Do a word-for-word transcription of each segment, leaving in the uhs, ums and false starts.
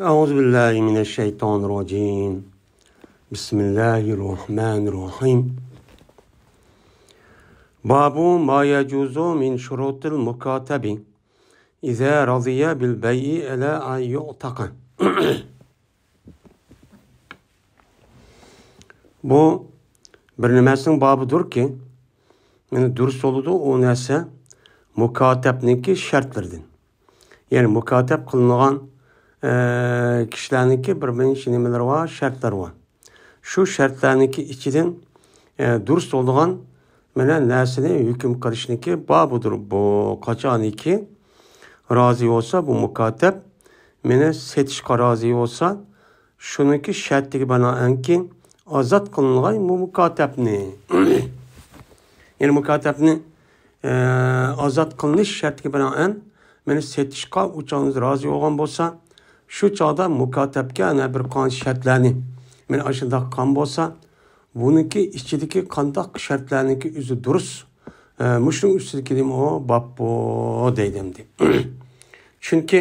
أعوذ بالله من الشيطان الرجيم. بسم الله الرحمن الرحيم. باب ما يجوز من شروط المكاتب إذا رضي بالبيع على أن يعتق. بۇ بىر نېمىسىنىڭ بابىدۇركى، يەنى دۇرۇس بولىدۇ ئۇ نەرسە مۇكاتەبنىڭكى شەرتلىرىدىن. يەنى مۇكاتەب قىلىنغان، ئە، كىشىلەرنىڭكى بىر نەچچە نېمىلىرى بار، شەرتلىرى بار. شۇ شەرتلەرنىڭكى ئىچىدىن، ئە، دۇرۇس بولىدىغان مانا نەرسىنى ھۆكۈم قىلىشنىڭكى بابىدۇر بۇ. قاچانكى رازى بولسا بۇ مۇكاتەب، مېنى سېتىشقا رازى بولسا، شۇنىڭكى شەرتىگە بىنائەنكى ئازاد قىلىنغاي بۇ مۇكاتەبنى. يەنى مۇكاتەبنى، ئە، ئازاد قىلىنىش شەرتىگە بىنائەن مېنى سېتىشقا ئۇ چاغدا رازى بولغان بولسا، شۇ چاغدا مۇكاتەبكە ئەنە بىر قانچە شەرتلەرنى مېنى ئاشۇنداق قىلغان بولسا، بۇنىڭكى ئىچىدىكى قانداق شەرتلەرنىڭكى ئۆزى دۇرۇس، ئە، مۇشۇنىڭ ئۈستىدىكى نېمە ئۇ باب بۇ دەيدۇ ئەمدى. چۈنكى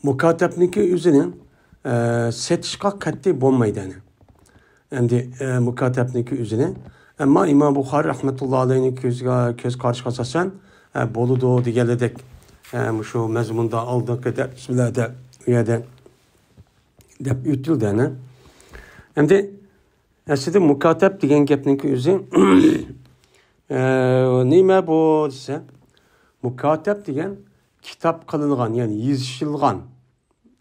مۇكاتەبنىڭكى ئۆزىنى، ئە، سېتىشقا قەتئىي بولمايدۇ ئەنە. ئەمدى، ئە، مۇكاتەبنىڭكى ئۆزىنى. ئەمما ئىمام بۇخارى رەھمەتۇللا ئەلەيھنىڭ كۆزىگە، كۆز قارىشىغا ئاساسەن، ئە، بولىدۇ دېگەنلىدەك، ئە، مۇشۇ مەزمۇندا ئالدىنقى دەرسلەردە ئۇ يەردە دەپ ئۆتۈلدى ئەنە. ئەمدى ئەسلىدە مۇكاتەب دېگەن گەپنىڭكى ئۆزى، ئە، نېمە بۇ دېسە، مۇكاتەب دېگەن كىتاب قىلىنغان، يەنى يېزىشىلغان،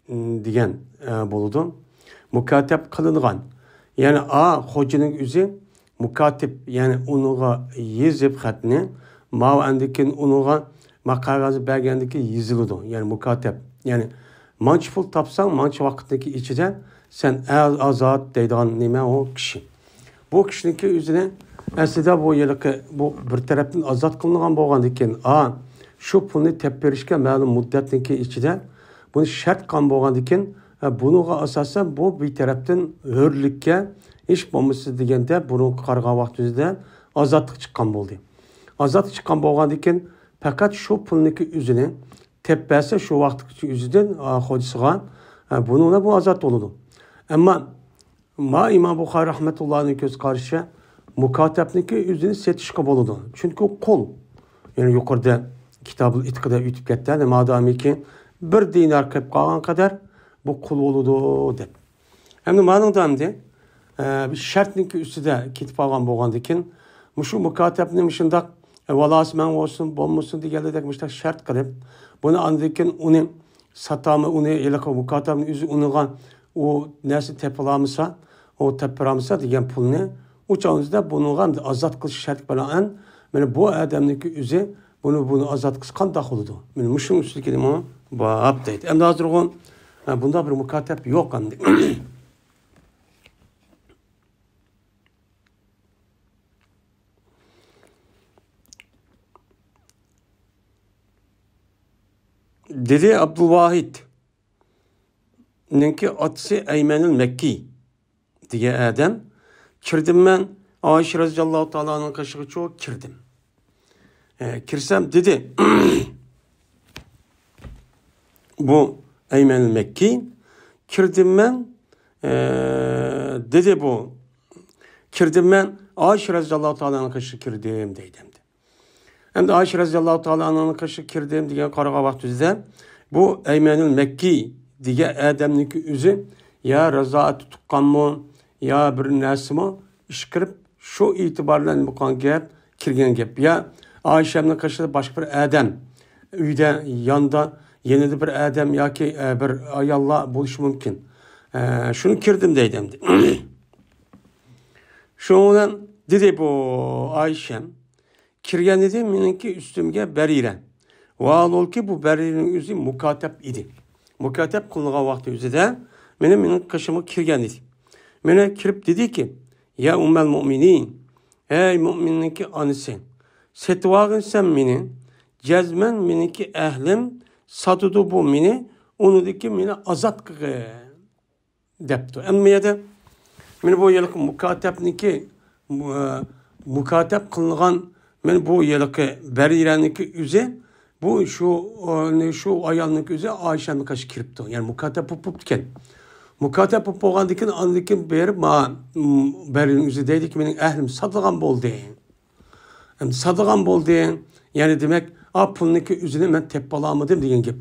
م، دېگەن، ئە، بولىدۇ. مۇكاتەب قىلىنغان. يەنى ئا، خوجىنىڭ ئۆزى مۇكاتىب، يەنى ئۇنىڭغا يېزىپ خەتنى، ماۋۇ ئاندىن كېيىن ئۇنىڭغا ما قەغەزنى بەرگەندىن كېيىن يېزىلىدۇ، يەنى مۇكاتەب. يەنى مانچە پۇل تاپساڭ، مانچە ۋاقىتنىڭكى ئىچىدە سەن ئا-، ئازاد دەيدىغان نېمە ئۇ كىشى. بۇ كىشىنىڭكى ئۆزىنى ئەسلىدە بۇ ھېلىقى بۇ بىر تەرەپتىن ئازاد قىلىنغان بولغاندىن كېيىن، ئا، شۇ پۇلنى تېپىپ بېرىشكە مەلۇم مۇددەتنىڭكى ئىچىدە بۇنى شەرت قىلغان بولغاندىن كېيىن، ئە، بۇنىڭغا ئاساسەن بۇ بىر تەرەپتىن ھۆرلۈككە، ھېچ بولمىسا دېگەندە بۇرۇنقى قارىغان ۋاقتىمىزدا ئازادلىق چىققان بولدى. ئازادلىق چىققان بولغاندىن كېيىن پەقەت شۇ پۇلنىڭكى ئۆزىنى تېپىپ بەرسە شۇ ۋاقىتقىچە ئۆزىدىن، ئا، خوجىسىغا، ئە، بۇنىڭ بىلەن بۇ ئازاد بولىدۇ. ئەمما ما ئىمام بۇخارى رەھمەتۇللانىڭ كۆز قارىشىچە مۇكاتەبنىڭكى ئۆزىنى سېتىشقا بولىدۇ. چۈنكى قۇل. يەنى يۇقىرىدا كىتابۇل ئىتقىدا ئۆتۈپ كەتتى. مادامىكى بىر دىنار قېلىپ قالغان قەدەر بۇ قۇل بولىدۇ دەپ. ئەمدى مانىڭدا ئەمدى، ئە، بىر شەرتنىڭكى ئۈستىدە كېتىپ قالغان بولغاندىكىن، مۇشۇ مۇكاتەبنى مۇشۇنداق، ئە، ۋالاسى مەن بولسۇن، بولمىسۇن دېگەندەك مۇشۇنداق شەرت قىلىپ، بۇنى ئاندىن كېيىن ئۇنى ساتامۇ، ئۇنى ھېلىقى مۇكاتەبنىڭ ئۆزى ئۇنىڭغا ئۇ نەرسە تېپىلالمىسا، ئۇ تېپىپ بېرەلمىسە دېگەن پۇلنى ئۇ چاغدا بۇنىڭغا ئەمدى ئازاد قىلىش شەرتى بىلەن، مانا بۇ ئادەمنىڭكى ئۆزى بۇنى، بۇنى ئازاد قىلسا قانداق بولىدۇ؟ مانا مۇشۇنىڭ ئۈستىدىكى نېمە؟ باب دەيدۇ. ئەمدى ھازىرغۇ، ھە، بۇنداق بىر مۇكاتەب يوق ئەمدى. دېدى ئابدۇلۋاھىدنىڭكى ئاتىسى ئەيمەنۇل مەككى دېگەن ئادەم، كىردىم مەن، ئائىشە رەزىياللاھۇ تائالا ئانھانىڭ قېشىغىچۇ كىردىم. ئە، كىرسەم دېدى، بۇ ئەيمەنۇل مەككى، كىردىم مەن، ئە، دېدى بۇ، كىردىم مەن، ئائىشە رەزىياللاھۇ تائالا ئانھانىڭ قېشىغا كىردىم دەيدۇ ئەمدى. ئەمدى ئائىشە رەزىياللاھۇ تائالا ئانھانىڭ قېشىغا كىردىم دېگەن قارىغان ۋاقتىمىزدا، بۇ ئەيمەنۇل مەككى دېگەن ئادەمنىڭكى ئۆزى يا رازائەت تۇتقانمۇ، يا بىر نەرسىمۇ ئىشقىرىپ، شۇ ئېتىبار بىلەن بولغان گەپ، كىرگەن گەپ. يا ئائىشەمنىڭ قېشىدا باشقا بىر ئادەم، ئۆيدە ياندا يەنە بىر ئادەم ياكى، ئە، بىر ئاياللار بولۇشى مۇمكىن. ئە، شۇنى كىردىم دەيدۇ ئەمدى. شۇنىڭ بىلەن دېدى بۇ ئائىشەم، كىرگەن ئىدى مېنىڭكى ئۈستۈمگە بەرىرە. ۋاھالۇلكى بۇ بەرىرىنىڭ ئۆزى مۇكاتەب ئىدى. مۇكاتەب قىلىنغان ۋاقتى ئۆزىدە مېنى، مېنىڭ قېشىمغا كىرگەن ئىدى. مېنى كىرىپ دېدىكى، يا ئۇممەل مۇئمىنىن، ئەي مۇئمىننىڭكى ئانىسى، سېتىۋالغىنسەن مېنى، جەزمەن مېنىڭكى ئەھلىم ساتىدۇ بۇ مېنى، ئۇنىڭدىكى مېنى ئازاد قىلغىن. دەپتۇ. ئەمما يەردە مانا بۇ ھېلىقى مۇكاتەبنىڭكى، مۇ-، مۇكاتەب قىلىنغان مانا بۇ ھېلىقى بەرىرەنىڭكى ئۆزى بۇ شۇ، ئۇنى شۇ ئايالنىڭ ئۆزى ئائىشەنىڭ قېشىغا كىرىپتۇ. يەنى مۇكاتەپ بولۇپ بوپتىكەن. مۇكاتەپ بولۇپ بولغاندىن كېيىن، ئاندىن كېيىن بېرىپ، ما-، م-، بەرىنىڭ ئۆزى دەيدىكى، مېنىڭ ئەھلىم ساتىدىغان بولدى. ئەمدى ساتىدىغان بولدى. يەنى دېمەك، ئا، پۇلنىڭكى ئۆزىنى مەن تېپىپ ئالالمىدىم دېگەن گەپ.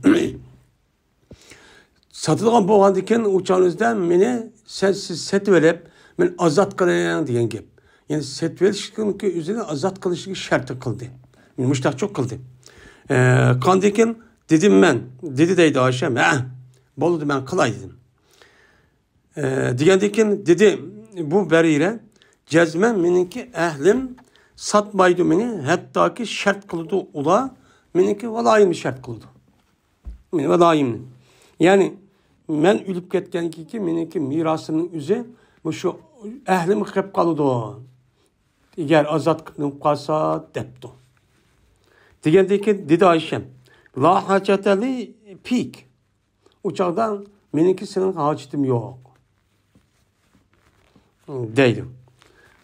ساتىدىغان بولغاندىن كېيىن ئۇ چاغنىڭ ئۆزىدە مېنى سەن، سىز سېتىۋېلىپ، مېنى ئازاد قىلىڭ دېگەن گەپ. يەنى سېتىۋېلىشنىڭكى ئۆزىنى ئازاد قىلىشنى شەرت قىلدى. مېنى مۇشتاقچۇ قىلدى. ئە، قاندىن كېيىن دېدىم مەن، دېدى دەيدۇ ئائىشەم، ھە، بولدى، مەن قىلاي دېدىم. ئە، دېگەندىن كېيىن دېدى بۇ بەرىرە، جەزمەن مېنىڭكى ئەھلىم ساتمايدۇ مېنى، ھەتتاكى شەرت قىلىدۇ ئۇلار، مېنىڭكى ۋالايىمنى شەرت قىلىدۇ. مېنى ۋالايىمنى. يەنى، مەن ئۆلۈپ كەتكەندىن كېيىن مېنىڭكى مىراسىمنىڭ ئۆزى مۇشۇ ئەھلىمگە قېلىپ قالىدۇ. ئەگەر ئازاد قىلىنىپ قالسا، دەپتۇ. دېگەندىن كېيىن دېدى ئائىشەم، لا ھاجەتە لى فىك. ئۇ چاغدا مېنىڭكى سېنىڭ ھاجىتىم يوق. دەيدۇ.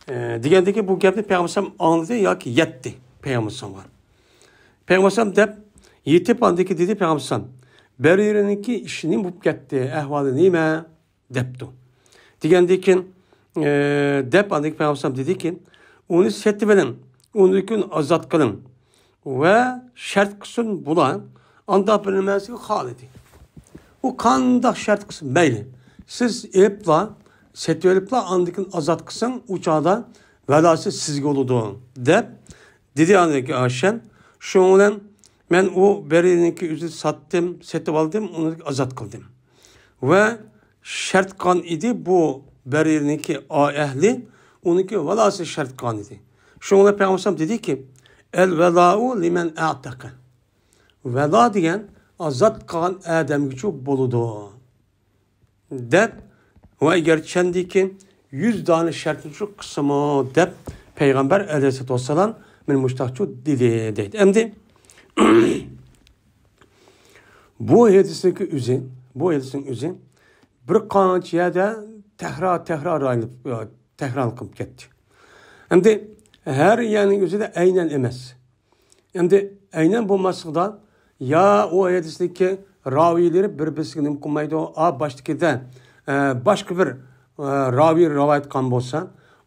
ئە، دېگەندىكى بۇ گەپنى پەيغەمبەر ئاڭلىدى ياكى يەتتى پەيغەمبەر. پەيغەمبەر دەپ يېتىپ، ئاندىكى دېدى پەيغەمبەر، بەرىرىنىڭكى ئىشى نېمە بولۇپ كەتتى، ئەھۋالى نېمە؟ دەپتۇ. دېگەندىن كېيىن، ئە، دەپ ئاندىكى پەيغەمبەر دېدىكى، ئۇنى سېتىۋېلىڭ، ئۇنى ئازاد قىلىڭ. ۋە شەرت قىلسۇن بۇلار، ئانداق بىر نېمىسىگە خالىدى. ئۇ قانداق شەرت قىلسۇن، مەيلى. سىز ئېلىپلا، سېتىۋېلىپلا، ئاندىن كېيىن ئازاد قىلساڭ، ئۇ چاغدا ۋەلاسى سىزگە بولىدۇ، دەپ دېدى ئاندىن كېيىن ئائىشەم. شۇنىڭ بىلەن مەن ئۇ بەرىرىنىڭكى ئۆزىنى ساتتىم، سېتىۋالدىم، ئۇنى ئازاد قىلدىم. ۋە شەرت قىلغان ئىدى بۇ بەرىرىنىڭكى ئا-، ئەھلى، ئۇنىڭكى ۋالاسى شەرت قىلغان ئىدى. شۇنىڭ بىلەن پەيغەمبەر دېدىكى، ئەل ۋەلاۇ لىمەن ئەتەقە. ۋەلا دېگەن ئازاد قىلغان ئادەمگىچۇ بولىدۇ، دەپ، ۋە ئەگەر چەندىكى يۈز دانە شەرتنى شۇ قىلسىمۇ، دەپ، پەيغەمبەر ئەلەيھىسسالاتۇ ۋەسسالام مېنى مۇشتاقچۇ دېدى، دەيدۇ. ئەمدى بۇ ھەدىسنىڭكى ئۆزى، بۇ ھەدىسنىڭ ئۆزى بىر قانچە يەردە تەكرار، تەكرار ئايلىنىپ، تەكرار قىلىپ كەتتى. ئەمدى ھەر يەرنىڭ ئۆزىدە ئەينەن ئەمەس. ئەمدى ئەينەن بولماسلىقىدا، يا ئۇ ھەدىسنىڭكى راۋىيلىرى بىر-بىرسىگە نېمە قىلمايدۇ، ئا، باشتىكىدە، ئە، باشقا بىر، ئە، راۋىي رىۋايەت قىلغان بولسا،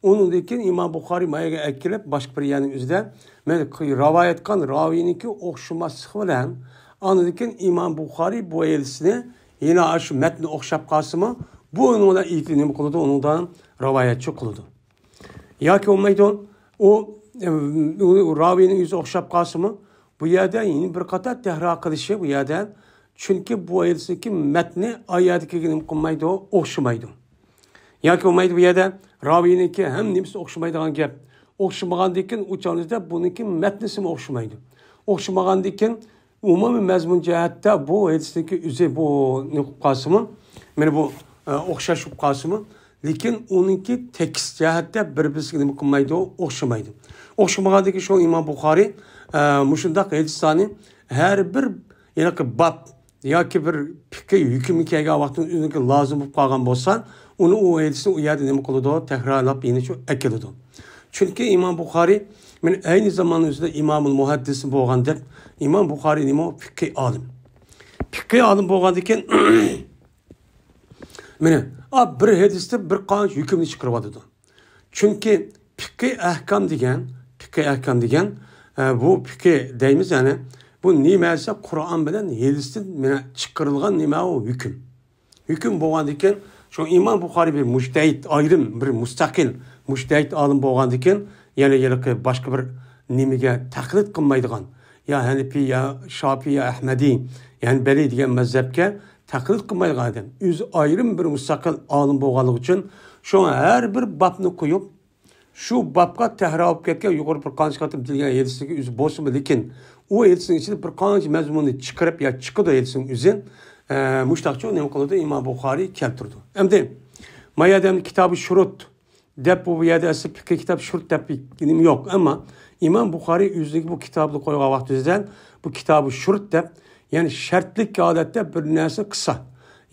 ئۇنىڭدىن كېيىن ئىمام بۇخارىي مايىغا ئەكىلىپ، باشقا بىر يەرنىڭ ئۆزىدە مەن رىۋايەت قىلغان راۋىينىڭكى ئوخشىماسلىقى بىلەن، ئاندىن كېيىن ئىمام بۇخارىي بۇ ھەدىسنى يەنە شۇ مەتنى ئوخشاپ قالسىمۇ، بۇ ئۇنىڭدا ئېيتى-، نېمە قىلىدۇ، ئۇنىڭدا رىۋايەتچى قىلىدۇ. ياكى بولمايدۇ، ئۇ، ئۇ راۋىينىڭ ئۆزى ئوخشاپ قالسىمۇ، بۇ يەردە يەنە بىر قاتار تەكرار قىلىشى بۇ يەردە. چۈنكى بۇ ھەدىسنىڭكى مەتنى ئايەتتىكىگە نېمە قىلمايدۇ، ئوخشىمايدۇ. ياكى بولمايدۇ، بۇ يەردە راۋىينىڭكى ھەم نېمىسى ئوخشىمايدىغان گەپ. ئوخشىمىغاندىن كېيىن ئۇ چاغدا بۇنىڭكى مەتنىسىمۇ ئوخشىمايدۇ. ئوخشىمىغاندىن كېيىن ئومۇمىي مەزمۇن جەھەتتە بۇ ھەدىسنىڭكى ئۆزى بۇ نېمە قىلىپ قالسىمۇ، مانا بۇ، ئە، ئوخشاش بولۇپ قالسىمۇ، لېكىن ئۇنىڭكى تېكىست جەھەتتە بىر-بىرسىگە نېمە قىلمايدۇ، ئوخشىمايدۇ. ئوخشىمىغاندىن كېيىن شۇ ئىمام بۇخارىي، ئە، مۇشۇنداق ھەدىسلەرنى ھەر بىر ھېلىقى باب ياكى بىر پىقھىي ھۆكۈمگە كەلگەن ۋاقتىدا ئۆزىنىڭكى لازىم بولۇپ قالغان بولسا، ئۇنى ئۇ ھەدىسنى ئۇ يەردە نېمە قىلىدۇ، تەكرارلاپ يەنە شۇ ئەكېلىدۇ. چۈنكى ئىمام بۇخارىي، مەن ئەينى زامان ئۆزىدە ئىمامۇل مۇھەددىس بولغان دەپ، ئىمام بۇخارىي نېمە؟ پىقھىي ئالىم. پىقھىي ئالىم بولغاندىن كېيىن، مانا، ئا، بىر ھەدىستىن بىر قانچە ھۆكۈمنى چىقىرىۋاتىدۇ. چۈنكى پىقھىي ئەھكام دېگەن، پىقھىي ئەھكام دېگەن، ئە، بۇ پىقھىي دەيمىز، يەنى بۇ نېمە دېسە، قۇرئان بىلەن ھەدىستىن مانا چىقىرىلغان نېمە ئۇ؟ ھۆكۈم. ھۆكۈم بولغاندىكىن، شۇ ئىمام بۇخارىي بىر مۇجتەھىد، ئايرىم بىر مۇستەقىل مۇجتەھىد ئالىم بولغاندىكىن، يەنى ھېلىقى باشقا بىر نېمىگە تەقلىد قىلمايدىغان، يا ھەنىپىي، يا شاپىي، يا ئەھمەدىي، يا ھەنبەلىي دېگەن مەزھەپكە تەقلىد قىلمايدىغان ئادەم. ئۆزى ئايرىم بىر مۇستەقىل ئالىم بولغانلىقى ئۈچۈن، شۇڭا ھەر بىر بابنى قويۇپ، شۇ بابقا تەھرىر بولۇپ كەتكەن يۇقىرى بىر قانچە قېتىم دېيىلگەن ھەدىسنىڭكى ئۆزى بولسىمۇ، لېكىن ئۇ ھەدىسنىڭ ئىچىدە بىر قانچە مەزمۇننى چىقىرىپ يا چىقىدۇ ھەدىسنىڭ ئۆزى، ئە، مۇشتاقچۇ نېمە قىلىدۇ؟ ئىمام بۇخارىي كەلتۈرىدۇ. ئەمدى ما يەردە ئەمدى كىتابى شۇرۇت دەپ، بۇ يەردە ئەسلى پىقھىي كىتاب شۇرۇت دەپ نېمە يوق. ئەمما ئىمام بۇخارىي ئۆزىنىڭكى بۇ كىتابىنى قويغان ۋاقتىدا بۇ كىتابى شۇرۇت دەپ، يەنى شەرتلىك ھالەتتە بىر نەرسە قىلسا،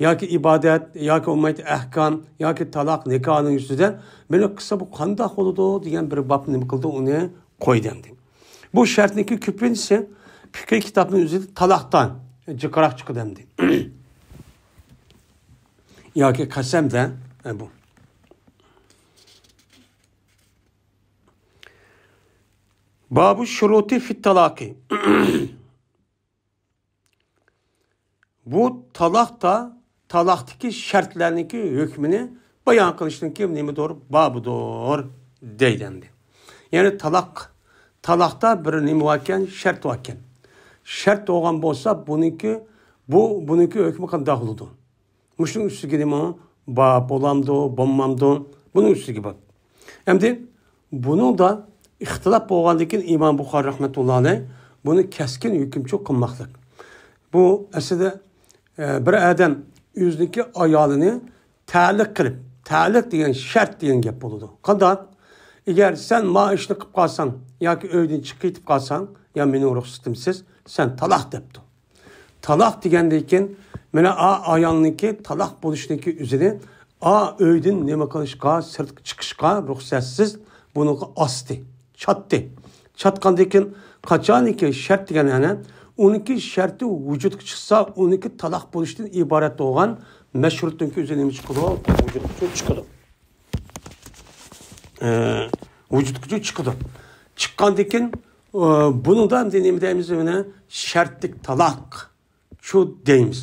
ياكى ئىبادەت، ياكى بولمايدۇ ئەھكام، ياكى تالاق، نىكاھنىڭ يۈزىدە بۇنى قىلسا بۇ قانداق بولىدۇ دېگەن بىر بابنى نېمە قىلدى، ئۇنى قويدى ئەمدى. بۇ شەرتنىڭكى كۆپىنچىسى پىقھىي كىتابنىڭ ئۆزى تالاقتا جىقراق چىقىدۇ ئەمدى. ياكى قەسەمدە، ئە، بۇ. بابۇ شۇرۇتى فىت تالاقى. بۇ تالاقتا، تالاقتىكى شەرتلەرنىڭكى ھۆكمىنى بايان قىلىشنىڭكى نېمىدۇر، بابىدۇر دەيدۇ ئەمدى. يەنى تالاق، تالاقتا بىر نېمە باركەن، شەرت باركەن. شەرت بولغان بولسا، بۇنىڭكى، بۇ، بۇنىڭكى ھۆكمى قانداق بولىدۇ؟ مۇشۇنىڭ ئۈستىگە نېمە بار، بولامدۇ، بولمامدۇ؟ بۇنىڭ ئۈستىگە بار. ئەمدى بۇنىڭدا ئىختىلاپ بولغاندىن كېيىن ئىمام بۇخارىي رەھمەتۇللا ئەلەيھ بۇنى كەسكىن ھۆكۈمچى قىلماقلىق. بۇ ئەسلىدە، ئە، بىر ئادەم ئۆزىنىڭكى ئايالىنى تەلىق قىلىپ، تەلىق دېگەن شەرت دېگەن گەپ بولىدۇ. قانداق؟ ئەگەر سەن ما ئىشنى قىلىپ قالساڭ ياكى ئۆيدىن چىقىپ كېتىپ قالساڭ، يا مېنىڭ رۇخسىتىمسىز، سەن تالاق دەپتۇ. تالاق دېگەندىن كېيىن، مانا ئا ئايالنىڭكى تالاق بولۇشنىڭكى ئۆزىنى ئا ئۆيدىن نېمە قىلىشقا، سىرتقا چىقىشقا رۇخسەتسىز بۇنىڭغا ئاستى، چاتتى. چاتقاندىن كېيىن، قاچانكى شەرت دېگەن ئەنە، ئۇنىڭكى شەرتى ۋۇجۇدقا چىقسا، ئۇنىڭكى تالاق بولۇشتىن ئىبارەت بولغان مەشرۇتنىڭكى ئۆزى نېمە چىقىدۇ؟ ۋۇجۇدقا چىقىدۇ. ئە، ۋۇجۇدقا چىقىدۇ. چىققاندىن كېيىن، ئە، بۇنىڭدا ئەمدى نېمە دەيمىز؟ مانا شەرتلىك تالاق شۇ دەيمىز.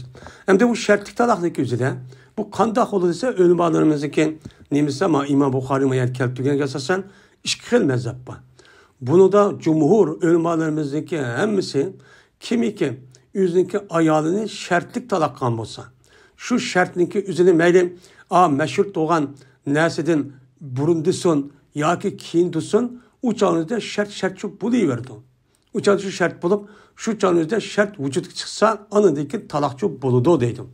ئەمدى بۇ شەرتلىك تالاقنىڭكى ئۆزىدە بۇ قانداق بولىدۇ دېسە، ئۆلىمالىرىمىزنىڭكى نېمىسى، ما ئىمام بۇخارىي ما يەردە كەلتۈرگەنگە ئاساسەن ئىككى خىل مەزھەپ بار. بۇنىڭدا جۇمھۇر ئۆلىمالىرىمىزنىڭكى ھەممىسى كىمكى ئۆزىنىڭكى ئايالىنى شەرتلىك تالاق قىلغان بولسا، شۇ شەرتنىڭكى ئۆزىنى مەيلى، ئا، مەشرۇت بولغان نەرسىدىن بۇرۇن دېسۇن ياكى كېيىن دېسۇن، ئۇ چاغدا شەرت شەرتچۇ بولۇۋېرىدۇ. ئۇ چاغدا شۇ شەرت بولۇپ، شۇ چاغدا شەرت ۋۇجۇدقا چىقسا، ئاندىن كېيىن تالاقچۇ بولىدۇ دەيدۇ.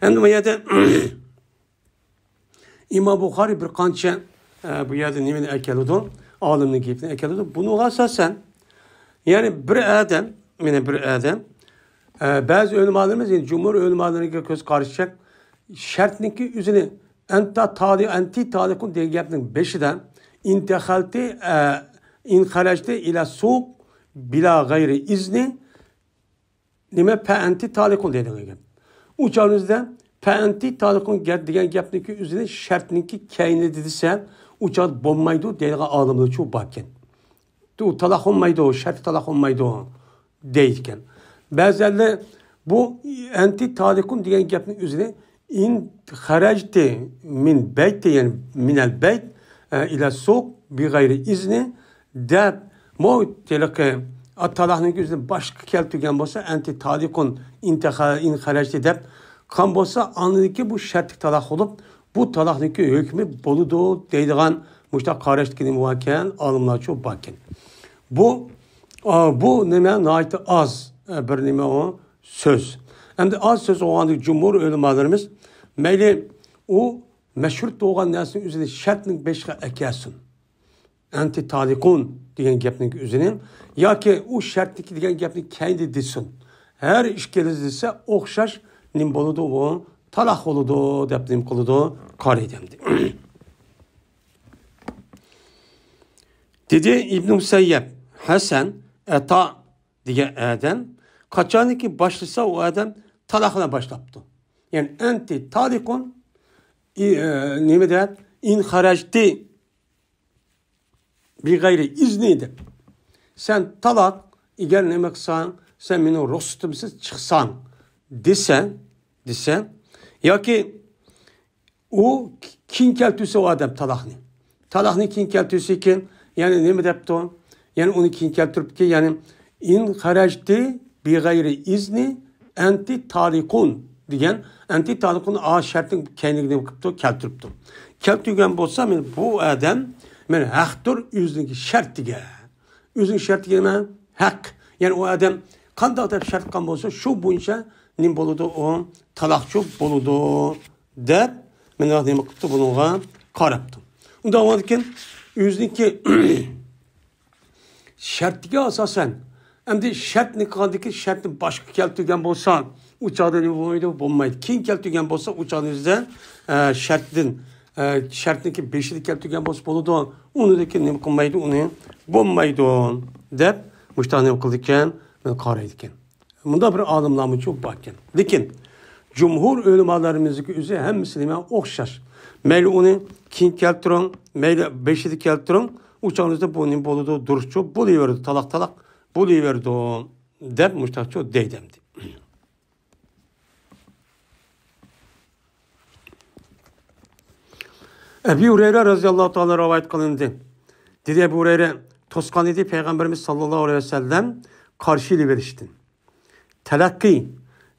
ئەمدى بۇ يەردە ئىمام بۇخارىي بىر قانچە، ئە، بۇ يەردە نېمىنى ئەكېلىدۇ؟ ئالىمنىڭ گېپىنى ئەكېلىدۇ. بۇنىڭغا ئاساسەن، يەنى بىر ئادەم، مانا بىر ئادەم، ئە، بەزى ئۆلىمالىرىمىز، يەنى جۇمھۇر ئۆلىمالىرىنىڭكى كۆز قارىشىچە، شەرتنىڭكى ئۆزىنى ئەنتا تالى-، ئەنتى تالىقۇن دېگەن گەپنىڭ بېشىدا، ئىنتەخەلتى، ئە، ئىنخەرەجتى ئىلە سوق بىلا غەيرى ئىزنى، نېمە، پەئەنتى تالىقۇن دەيدىغان گەپ. ئۇ چاغىمىزدا پەئەنتى تالىقۇن گەپ دېگەن گەپنىڭكى ئۆزىنى شەرتنىڭكى كەينىدە دېسە، ئۇ چاغدا بولمايدۇ دەيدىغان ئالىملارچۇ باركەن. ئۇ تالاق بولمايدۇ، شەرت تالاق بولمايدۇ دەيدىكەن. بەزىلەر بۇ ئەنتى تالىقۇن دېگەن گەپنىڭ ئۆزىنى ئىن خەرەجتى مىن بەيتى، يەنى مىنەل بەيت، ئە، ئىلە سوق بىغەيرى ئىزنى دەپ، مو تېلىقى تالاقنىڭ ئۆزىنى باشقا كەلتۈرگەن بولسا، ئەنتى تالىقۇن ئىنتەخە-، ئىن خەرەجتى دەپ قىلغان بولسا، ئاندىن كېيىن بۇ شەرتلىك تالاق بولۇپ، بۇ تالاقنىڭكى ھۆكمى بولىدۇ دەيدىغان مۇشۇنداق قاراشتىكى نېمە باركەن، ئالىملارچۇ باركەن. بۇ، ئا، بۇ نېمە ناھايىتى ئاز، ئە، بىر نېمە ئۇ سۆز. ئەمدى ئاز سۆز بولغاندىكىن جۇمھۇر ئۆلىمالىرىمىز مەيلى ئۇ مەشرۇت بولغان نەرسىنىڭ ئۆزىنى شەرتنىڭ بېشىغا ئەكەلسۇن. ئەنتى تالىقۇن دېگەن گەپنىڭ ئۆزىنى ياكى ئۇ شەرتنىكى دېگەن گەپنىڭ كەينىدە دېسۇن. ھەر ئىككىلىسى دېسە ئوخشاش نېمە بولىدۇ ئۇ؟ تالاق بولىدۇ دەپ نېمە قىلىدۇ؟ قارايدۇ ئەمدى. دېدى ئىبنى مۇسەييەب، ھەسەن، ئەتا دېگەن ئادەم قاچانكى باشلىسا، ئۇ ئادەم تالاق بىلەن باشلاپتۇ. يەنى ئەنتى تالىقۇن، ئى-، ئە، نېمە دەپ، ئىن خەرەجتى بىغەيرى ئىزنى دەپ. سەن تالاق، ئەگەر نېمە قىلساڭ، سەن مېنىڭ رۇخسىتىمسىز چىقساڭ دېسە، دېسە، ياكى ئۇ كېيىن كەلتۈرسە ئۇ ئادەم تالاقنى. تالاقنى كېيىن كەلتۈرسىكىن، يەنى نېمە دەپتۇ؟ يەنى ئۇنى كېيىن كەلتۈرۈپتىكەن، يەنى ئىن خەرەجتى بىغەيرى ئىزنى ئەنتى تالىقۇن دېگەن، ئەنتى تالىقۇن ئا شەرتنىڭ كەينىگە نېمە قىپتۇ؟ كەلتۈرۈپتۇ. كەلتۈرگەن بولسا، مانا بۇ ئادەم، مانا ھەقتۇر ئۆزىنىڭكى شەرتىگە. ئۆزىنىڭ شەرتىگە نېمە؟ ھەق. يەنى ئۇ ئادەم قانداق دەپ شەرت قىلغان بولسا، شۇ بويىچە نېمە بولىدۇ؟ ئۇ تالاقچۇ بولىدۇ دەپ، مانا نېمە قىپتۇ؟ بۇنىڭغا قاراپتۇ. ئۇنداق بولغاندىكىن ئۆزىنىڭكى شەرتىگە ئاساسەن، ئەمدى شەرتنى قىلغاندىكىن شەرتنى باشقا كەلتۈرگەن بولسا، ئۇ چاغدا نېمە بولمايدۇ؟ بولمايدۇ. كېيىن كەلتۈرگەن بولسا، ئۇ چاغدا ئۆزىدە، ئە، شەرتتىن، ئە، شەرتنىڭكى بېشىدا كەلتۈرگەن بولسا بولىدۇ. ئۇنىڭدىن كېيىن نېمە قىلمايدۇ؟ ئۇنى بولمايدۇ دەپ، مۇشۇنداق نېمە قىلىدىكەن؟ قارايدىكەن. مۇنداق بىر ئالىملارمۇچۇ باركەن. لېكىن جۇمھۇر ئۆلىمالىرىمىزنىڭكى ئۆزى ھەممىسى نېمە ئوخشاش. مەيلى ئۇنى كېيىن كەلتۈرۈڭ، مەيلى بېشىدا كەلتۈرۈڭ، ئۇ چاغىمىزدا بۇ نېمە بولىدۇ، دۇرۇسچۇ بولۇۋېرىدۇ، تالاق-تالاق بولۇۋېرىدۇ، دەپ مۇشتاقچۇ دەيدۇ ئەمدى. ئەبى ھۇرەيرە رەزىياللاھۇ تائالا رىۋايەت قىلىندى. دېدى ئەبۇ ھۇرەيرە، توسقان ئىدى پەيغەمبىرىمىز ساللاللاھۇ ئەلەيھى ۋەسەللەم قارشى ئېلىۋېرىشتىن. تەلەققى،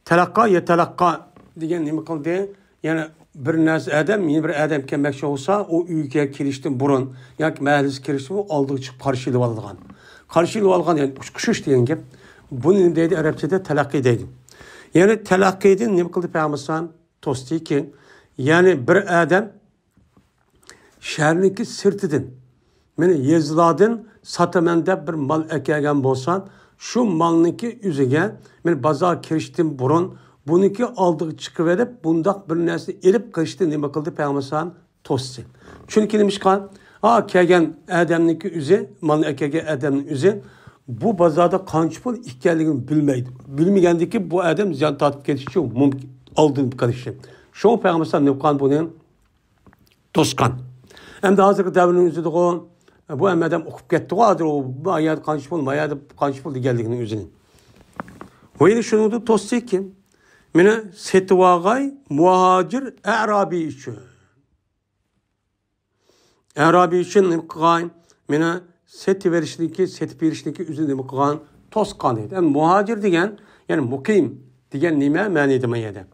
تەلەققا يەتەلەققا دېگەن نېمە قىلدى؟ يەنى بىر نەرسە ئادەم، يەنە بىر ئادەم كەلمەكچى بولسا، ئۇ ئۆيگە كېلىشتىن بۇرۇن ياكى مەھەللىسىگە كېلىشتىن بۇرۇن ئالدىغا چىقىپ قارشى ئېلىۋالىدىغان. قارشى ئېلىۋالغان، يەنى ئۇچقۇچۇش دېگەن گەپ. بۇنى نېمە دەيدۇ؟ ئەرەبچىدە تەلەققى دەيدۇ. يەنى تەلەققىدىن نېمە قىلدى پەيغەمبەر ئەلەيھىسسالام؟ توستىكى، يەنى بىر ئادەم شەھەرنىڭكى سىرتىدىن، مېنى يېزىلاردىن ساتىمەن دەپ بىر مال ئەكەلگەن بولسا، شۇ مالنىڭكى ئۆزىگە، مېنى بازار كىرىشتىن بۇرۇن بۇنىڭكى ئالدىغا چىقىۋېلىپ، بۇنداق بىر نەرسىنى ئېلىپ قېلىشتىن نېمە قىلدى پەيغەمبەر ئەلەيھىسسالام؟ توستى. چۈنكى نېمىشقا؟ ئا، كەلگەن ئادەمنىڭكى ئۆزى، مالنى ئەكەلگەن ئادەمنىڭ ئۆزى بۇ بازاردا قانچە پۇل ئىكەنلىكىنى بىلمەيدۇ. بىلمىگەندىكى بۇ ئادەم زىيان تارتىپ كېتىشى مۇمكىن، ئالدىنىپ قېلىشى. شۇڭا پەيغەمبەر ئەلەيھىسسالام نېمە قىلغان بۇنى؟ توسقان. ئەمدى ھازىرقى دەۋرنىڭ ئۆزىدىغۇ، بۇ ھەممە ئادەم ئۇقۇپ كەتتىغۇ ھازىر، ئۇ بۇ يەردە قانچە پۇل، ما يەردە قانچە پۇل دېگەنلىكىنىڭ ئۆزىنى. ۋە يەنە شۇنىڭدا توستى كىم؟ مېنى سېتىۋالغاي مۇھاجىر ئەرابىي ئۈچۈن. ئەرابىي ئۈچۈن نېمە قىلغان؟ مېنى سېتىۋېرىشنىكى، سېتىپ بېرىشنىكى ئۆزىنى نېمە قىلغان؟ توسقان دەيدۇ. ئەمدى مۇھاجىر دېگەن، يەنى مۇقىم دېگەن نېمە مەنىدە ما يەردە؟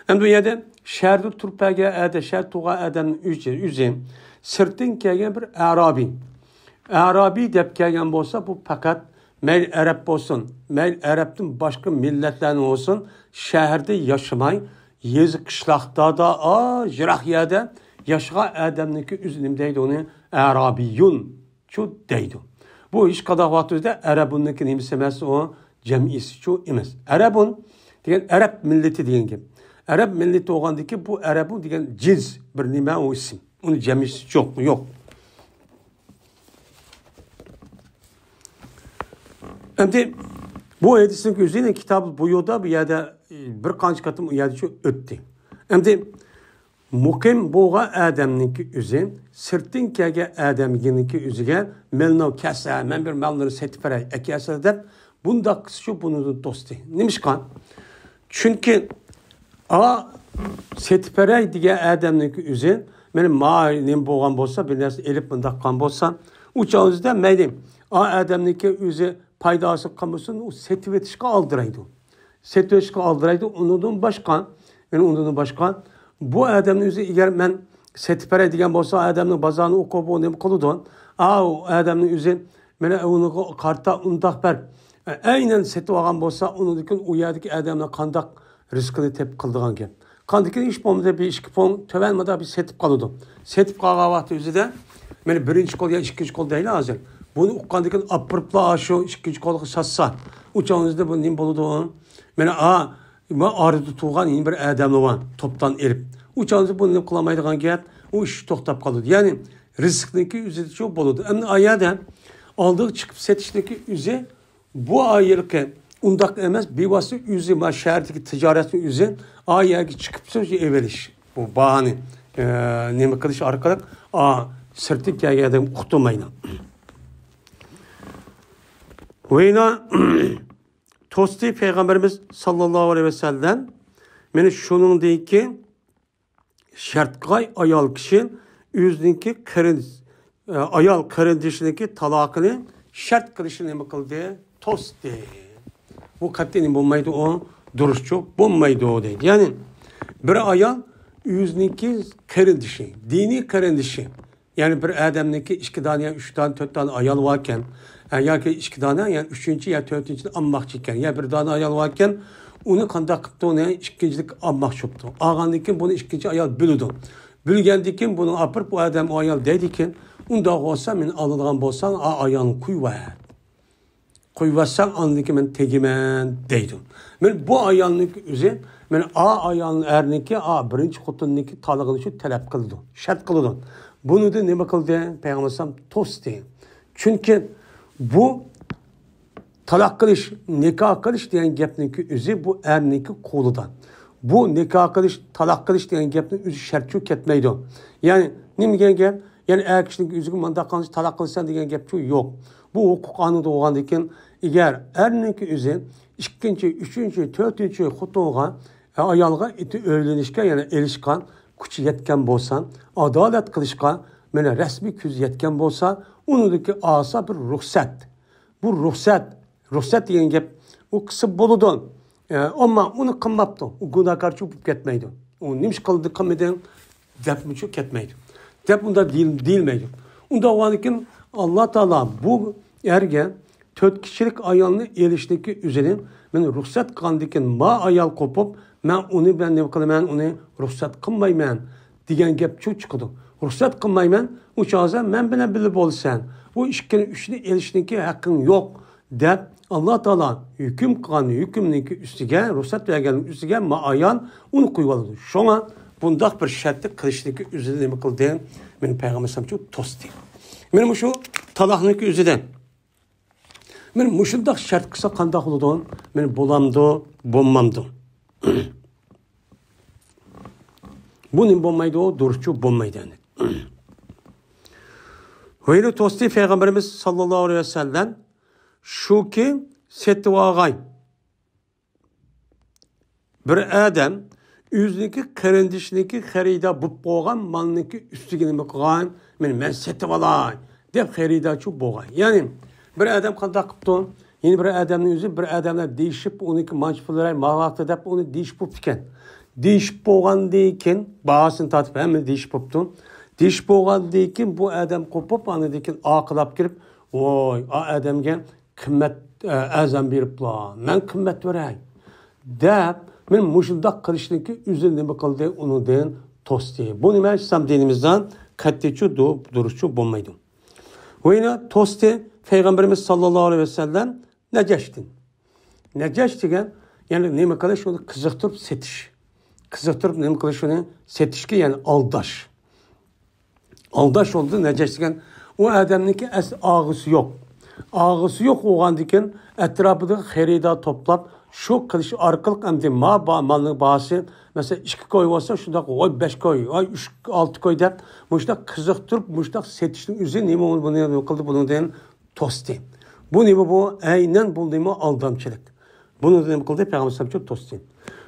ئەمدى بۇ يەردە شەھەردە تۇرۇپ بەرگەن ئادەم، شەھەردە تۇرغان ئادەمنىڭ ئۆزى، ئۆزى سىرتتىن كەلگەن بىر ئەرابىي. ئەرابىي دەپ كەلگەن بولسا، بۇ پەقەت مەيلى ئەرەب بولسۇن، مەيلى ئەرەبتىن باشقا مىللەتلەرنىڭ بولسۇن، شەھەردە ياشىماي، يېزا قىشلاقلاردا، ئا، يىراق يەردە ياشىغان ئادەمنىڭكى ئۆزى نېمە دەيدۇ ئۇنى؟ ئەرابىيۇن. شۇ دەيدۇ. بۇ ھېچقانداق ۋاقىت ئۆزىدە ئەرەبۇننىڭكى نېمىسى ئەمەس، ئۇ جەمئىيسىچۇ ئەمەس. ئەرەبۇن دېگەن ئەرەب مىللىتى دېگەن گەپ. ئەرەب مىللىتى بولغاندىكىن بۇ ئەرەبۇن دېگەن جىنس بىر نېمە، ئۇ ئىسىم. ئۇنى جەمئىيسىچۇ يوق، يوق. ئەمدى بۇ ھەدىسنىڭ ئۆزىنى كىتاب بۇيۇدا بۇ يەردە بىر قانچە قېتىم ئۇ يەردە شۇ ئۆتتى. ئەمدى مۇقىم بولغان ئادەمنىڭكى ئۆزى سىرتتىن كەلگەن ئادەمگىنىڭكى ئۆزىگە مەلنىڭ كەلسە، مەن بىر ماللىرى سېتىپ بېرەي، ئەكەلسە دەپ بۇنداق قىلسىچۇ بۇنىڭدىن توستى. نېمىشقا؟ چۈنكى ئا سېتىپ بېرەي دېگەن ئادەمنىڭكى ئۆزى مېنى ما نېمە بولغان بولسا، بىر نەرسە ئېلىپ مۇنداق قىلغان بولسا، ئۇ چاغ ئۆزىدە مەيلى ئا ئادەمنىڭكى ئۆزى پايدا ھاسىل قىلمىسۇن، ئۇ سېتىۋېتىشقا ئالدىرايدۇ. سېتىۋېتىشقا ئالدىرايدۇ. ئۇنىڭدىن باشقا، يەنى ئۇنىڭدىن باشقا، بۇ ئادەمنى ئۆزى ئەگەر مەن سېتىپ بېرەي دېگەن بولسا، ئادەمنىڭ بازارنى ئوقۇپ، بۇ نېمە قىلىدۇ؟ ئا، ئۇ ئادەمنىڭ ئۆزى مانا ئۇنىڭغا قارىتا ئۇنداق بەر. ئەينەن سېتىپ ئالغان بولسا، ئۇنىڭدىن كېيىن ئۇ يەردىكى ئادەملەر قانداق رىزقىنى تېپىپ قىلىدىغان گەپ. قاندىكىن ھېچ بولمىسا بىر ئىككى پۇڭ تۆۋەن مادا بىر سېتىپ قالىدۇ. سېتىپ قالغان ۋاقتى ئۆزىدە، مانا بىرىنچى قول يا ئىككىنچى قول دەيلى ھازىر. بۇنى ئۇققاندىكىن ئاپىرىپلا شۇ ئىككىنچى قولغا ساتسا، ئۇ چاغنىڭ ئۆزىدە بۇ نېمە بولىدۇ؟ مانا ئا، ما ئارىدا تۇرغان يەنە بىر ئادەملەر بار، توپتان ئېلىپ. ئۇ چاغنىڭ ئۆزىدە بۇ نېمە قىلالمايدىغان گەپ، ئۇ ئىش توختاپ قالىدۇ. يەنى رىزىقنىڭكى ئۆزىدە شۇ بولىدۇ. ئەمدى ئا يەردە ئالدىغا چىقىپ سېتىشنىڭكى ئۆزى بۇ ئايىلقى ئۇنداق ئەمەس، بىۋاسىتە ئۆزى ما شەھەردىكى تىجارەتنىڭ ئۆزى ئا يەرگە چىقىپ سۆز ئېلىۋېلىش. بۇ باھانى، ئە، نېمە قىلىش ئارقىلىق، ئا، سىرتتىن كەلگەن ئادەم ئۇقتۇرمايدۇ. ۋەينا توستى پەيغەمبىرىمىز ساللاللاھۇ ئەلەيھى ۋەسەللەم، مانا شۇنىڭدىن كېيىن شەرت قىلغاي ئايال كىشى ئۆزىنىڭكى قېرىن-، ئايال قېرىندىشىنىڭكى تالاقىنى شەرت قىلىشنى نېمە قىلدى؟ توستى. بۇ قەتئىي نېمە بولمايدۇ، ئۇ دۇرۇسچۇ بولمايدۇ دەيدۇ. يەنى بىر ئايال ئۆزىنىڭكى قېرىندىشى، دىنىي قېرىندىشى، يەنى بىر ئادەمنىڭكى ئىككى دانە يا ئۈچ دانە، تۆت دانە ئايال باركەن، ئە، ياكى ئىككى دانە، يەنى ئۈچىنچى يا تۆتىنچىنى ئالماقچى ئىكەن، يا بىر دانە ئايال باركەن، ئۇنى قانداق قىپتۇ، ئۇنى ئىككىنچىلىك ئالماقچى بوپتۇ. ئالغاندىن كېيىن بۇنى ئىككىنچى ئايال بىلىدۇ. بىلگەندىن كېيىن بۇنى ئاپىرىپ، ئۇ ئادەم، ئۇ ئايال دەيدىكەن، ئۇنداق بولسا مېنى ئالىدىغان بولساڭ، ئا ئايالنى قويۇۋەت. قويۇۋەتسەڭ، ئاندىن كېيىن مەن تېگىمەن دەيدۇ. مانا بۇ ئايالنىڭكى ئۆزى، مانا ئا ئايال ئەرنىڭكى، ئا بىرىنچى خوتۇننىڭكى تالىقىنى شۇ تەلەپ قىلىدۇ، شەرت قىلىدۇ. بۇنى دە نېمە قىلدى؟ پەيغەمبەر ئەلەيھىسسالام توستى. چۈنكى بۇ تالاق قىلىش، نىكاھ قىلىش دېگەن گەپنىڭكى ئۆزى بۇ ئەرنىڭكى قولىدا. بۇ نىكاھ قىلىش، تالاق قىلىش دېگەن گەپنىڭ ئۆزى شەرتچۇ كەتمەيدۇ. يەنى نېمە دېگەن گەپ؟ يەنى ئەر كىشىنىڭكى ئۆزىگە مۇنداق قىلسا تالاق قىلىسەن دېگەن گەپچۇ يوق. بۇ ھوقۇق قانۇندا بولغاندىن كېيىن، ئەگەر ئەرنىڭكى ئۆزى ئىككىنچى، ئۈچىنچى، تۆتىنچى خوتۇنغا، ئايالغا ئۆيلىنىشكە، يەنى ئېلىشقا كۈچى يەتكەن بولسا، ئادالەت قىلىشقا مانا رەسمىي كۈچى يەتكەن بولسا، ئۇنىڭدىكى ئاسا بىر رۇخسەت. بۇ رۇخسەت، رۇخسەت دېگەن گەپ ئۇ قىلسا بولىدۇ. ئە، ئەمما ئۇنى قىلماپتۇ. ئۇ گۇناھكارچۇ بولۇپ كەتمەيدۇ. ئۇ نېمىش قىلدى، قىلمىدىڭ دەپمۇچۇ كەتمەيدۇ. دەپ ئۇنداق دېيىل-، دېيىلمەيدۇ. ئۇنداق بولغاندىكىن ئاللا تائالا بۇ ئەرگە تۆت كىشىلىك ئايالنى ئېلىشنىكى ئۆزىنى مەن رۇخسەت قىلغاندىكىن ما ئايال قوپۇپ، مەن ئۇنى بىلەن نېمە قىلىمەن، ئۇنى رۇخسەت قىلمايمەن دېگەن گەپ چۇ چىقىدۇ. رۇخسەت قىلمايمەن، ئۇ چاغدا مەن بىلەن بىللە بولىسەن. ئۇ ئىككىنى، ئۈچنى ئېلىشنىكى ھەققىڭ يوق، دەپ ئاللا تائالا ھۆكۈم قىلغان ھۆكۈمنىڭكى ئۈستىگە، رۇخسەت بەرگەننىڭ ئۈستىگە ما ئايال ئۇنى قويۇۋالىدۇ. شۇڭا بۇنداق بىر شەرتنى قىلىشنىكى ئۆزىنى نېمە قىلدى؟ مېنىڭ پەيغەمبەر ئەلەيھىسسالامچۇ توستى. مېنىڭ مۇشۇ تالاقنىڭكى ئۆزىدە مېنىڭ مۇشۇنداق شەرت قىلسا قانداق بولىدۇ؟ مېنىڭ بولامدۇ، بولمامدۇ؟ بۇ نېمە بولمايدۇ؟ دۇرۇسچۇ بولمايدۇ، يەنى. ھۆينى توستى پەيغەمبىرىمىز ساللاللاھۇ ئەلەيھى ۋەسەللەم، شۇكى سېتىۋالغاي. بىر ئادەم ئۆزىنىڭكى قېرىندىشىنىڭكى خېرىدار بولۇپ قالغان مالنىڭكى ئۈستىگە نېمە قىلغان؟ مېنى مەن سېتىۋالاي دەپ خېرىدارچۇ بولغان. يەنى بىر ئادەم قانداق قىپتۇ؟ يەنە بىر ئادەمنىڭ ئۆزى بىر ئادەم بىلەن دېيىشىپ، ئۇنىڭكى مانچە پۇل بېرەي، ما ۋاقىتتا دەپ ئۇنى دېيىشىپ بوپتىكەن. دېيىشىپ بولغاندىن كېيىن، باھاسىنى تارتىپ ھەممە دېيىشىپ بوپتۇ. دېيىشىپ بولغاندىن كېيىن بۇ ئادەم قوپۇپ، ئاندىن كېيىن ئارقىلاپ كىرىپ، ۋوي، ئا ئادەمگە قىممەت، ئە، ئەرزان بېرىپلا، مەن قىممەت بېرەي دەپ، مېنى مۇشۇنداق قىلىشنىڭكى ئۆزىنى نېمە قىلدى، ئۇنىڭدىن توستى. بۇ نېمە؟ ئىسلام دىنىمىزدا قەتئىيچۇ دۇ-، دۇرۇسچۇ بولمايدۇ. ۋە يەنە توستى پەيغەمبىرىمىز ساللاللاھۇ ئەلەيھى ۋەسەللەم نەجەشتىن. نەجەش دېگەن، يەنى نېمە قىلىش، ئۇنى قىزىقتۇرۇپ سېتىش. قىزىقتۇرۇپ نېمە قىلىش، ئۇنى سېتىشكە، يەنى ئالداش. ئالداش بولدى، نەجەش دېگەن ئۇ ئادەمنىڭكى ئەس-، ئاغىسى يوق. ئاغىسى يوق بولغاندىكىن ئەتراپىدىكى خېرىدار توپلاپ، شۇ قىلىش ئارقىلىق ئەمدى ما با-، مالنىڭ باھاسى، مەسىلەن، ئىككى كوي بولسا، شۇنداق، ۋاي، بەش كوي، ۋاي، ئۈچ، ئالتە كوي دەپ، مۇشۇنداق قىزىقتۇرۇپ، مۇشۇنداق سېتىشنىڭ ئۆزى نېمە، بۇنى نېمە قىلدى، بۇنىڭدىن توستى. بۇ نېمە بۇ؟ ئەينەن بۇ نېمە؟ ئالدامچىلىق. بۇنى نېمە قىلدى؟ پەيغەمبەر ئەلەيھىسسالام توستى.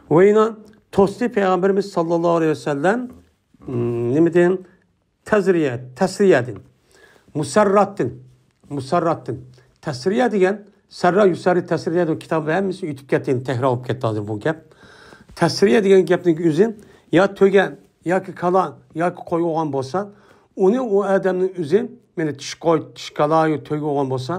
ۋە يەنە توستى پەيغەمبىرىمىز ساللاللاھۇ ئەلەيھى ۋەسەللەم، م، نېمىدىن؟ تەزرىيە، تەسرىيەدىن. مۇسەرراتتىن. مۇسەرراتتىن. تەسرىيە دېگەن، سەررا يۇسەررى تەسرىيە دەپ كىتابى ھەممىسى ئۆتۈپ كەتتى، تەكرار بولۇپ كەتتى ھازىر بۇ گەپ. تەسرىيە دېگەن گەپنىڭ ئۆزى يا تۆگە، ياكى كالا، ياكى قوي بولغان بولسا، ئۇنى ئۇ ئادەمنىڭ ئۆزى، مانا، چىشى قوي، چىشى كالا يا تۆگە بولغان بولسا،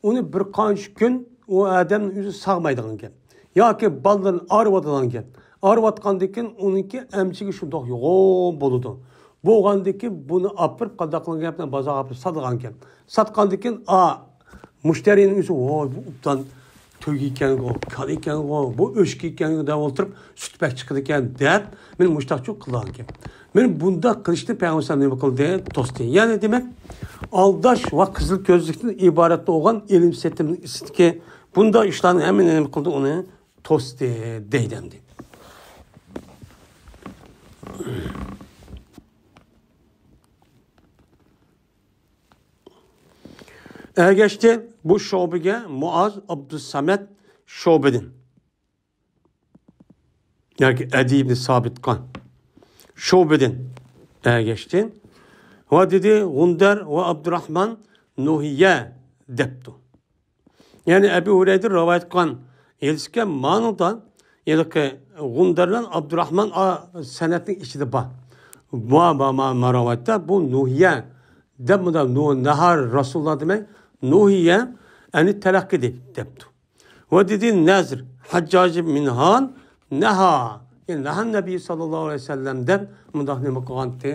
ئۇنى بىر قانچە كۈن ئۇ ئادەمنىڭ ئۆزى ساغمايدىغان گەپ. ياكى بالىلىرىنى ئاغرىۋاتىدىغان گەپ. ئاغرىۋاتقاندىن كېيىن ئۇنىڭكى ئەمچىكى شۇنداق يوغان بولىدۇ. بولغاندىن كېيىن بۇنى ئاپىرىپ، قانداق قىلغان گەپنى بازارغا ئاپىرىپ ساتىدىغان گەپ. ساتقاندىن كېيىن، ئا، مۇشتەرىنىڭ ئۆزى، ۋاي، بۇ ئوبدان تۆگە ئىكەنغۇ، كالا ئىكەنغۇ، بۇ ئۆچكە ئىكەنغۇ دەپ ئولتۇرۇپ، سۈتى بەك چىقىدىكەن دەپ، مېنى مۇشتاقچۇ قىلغانىكەن. مېنى بۇنداق قىلىشنى پەيغەمبەر نېمە قىلدى؟ توستى. يەنى دېمەك، ئالداش ۋە قىزىل كۆزلۈكتىن ئىبارەت بولغان ئېلىم سېتىمنىڭ ئىچىدىكى بۇنداق ئىشلارنى ھەممىنى نېمە قىلدى؟ ئۇنى توستى دەيدۇ ئەمدى. ئەگەشتى بۇ شۇبىگە مۇئاز ئابدۇسسەمەت شۇبىدىن. ياكى ئەدى ئىبنى سابىتقا شۇبىدىن ئەگەشتى. ۋە دېدى، غۇندەر ۋە ئابدۇراھمان نۇھىيە دەپتۇ. يەنى ئەبۇ ھۇرەيرە رىۋايەت قىلغان ھەدىسكە مانىدا ھېلىقى غۇندەر بىلەن ئابدۇراھمان ئا-، سەنەدنىڭ ئىچىدە بار. ما، ما، ما، ما رىۋايەتتە بۇ نۇھىيە دەپ مۇنداق نۇ-، نەھار رەسۇلۇللا دېمەي، نۇھىيە، يەنى تەرەققى دەپ، دەپتۇ. ۋە دېدى نەزر، ھەججاج مىنھان نەھا، يەنى نەھان نەبىي ساللاللاھۇ ئەلەيھى ۋەسەللەم دەپ مۇنداق نېمە قىلغانتى،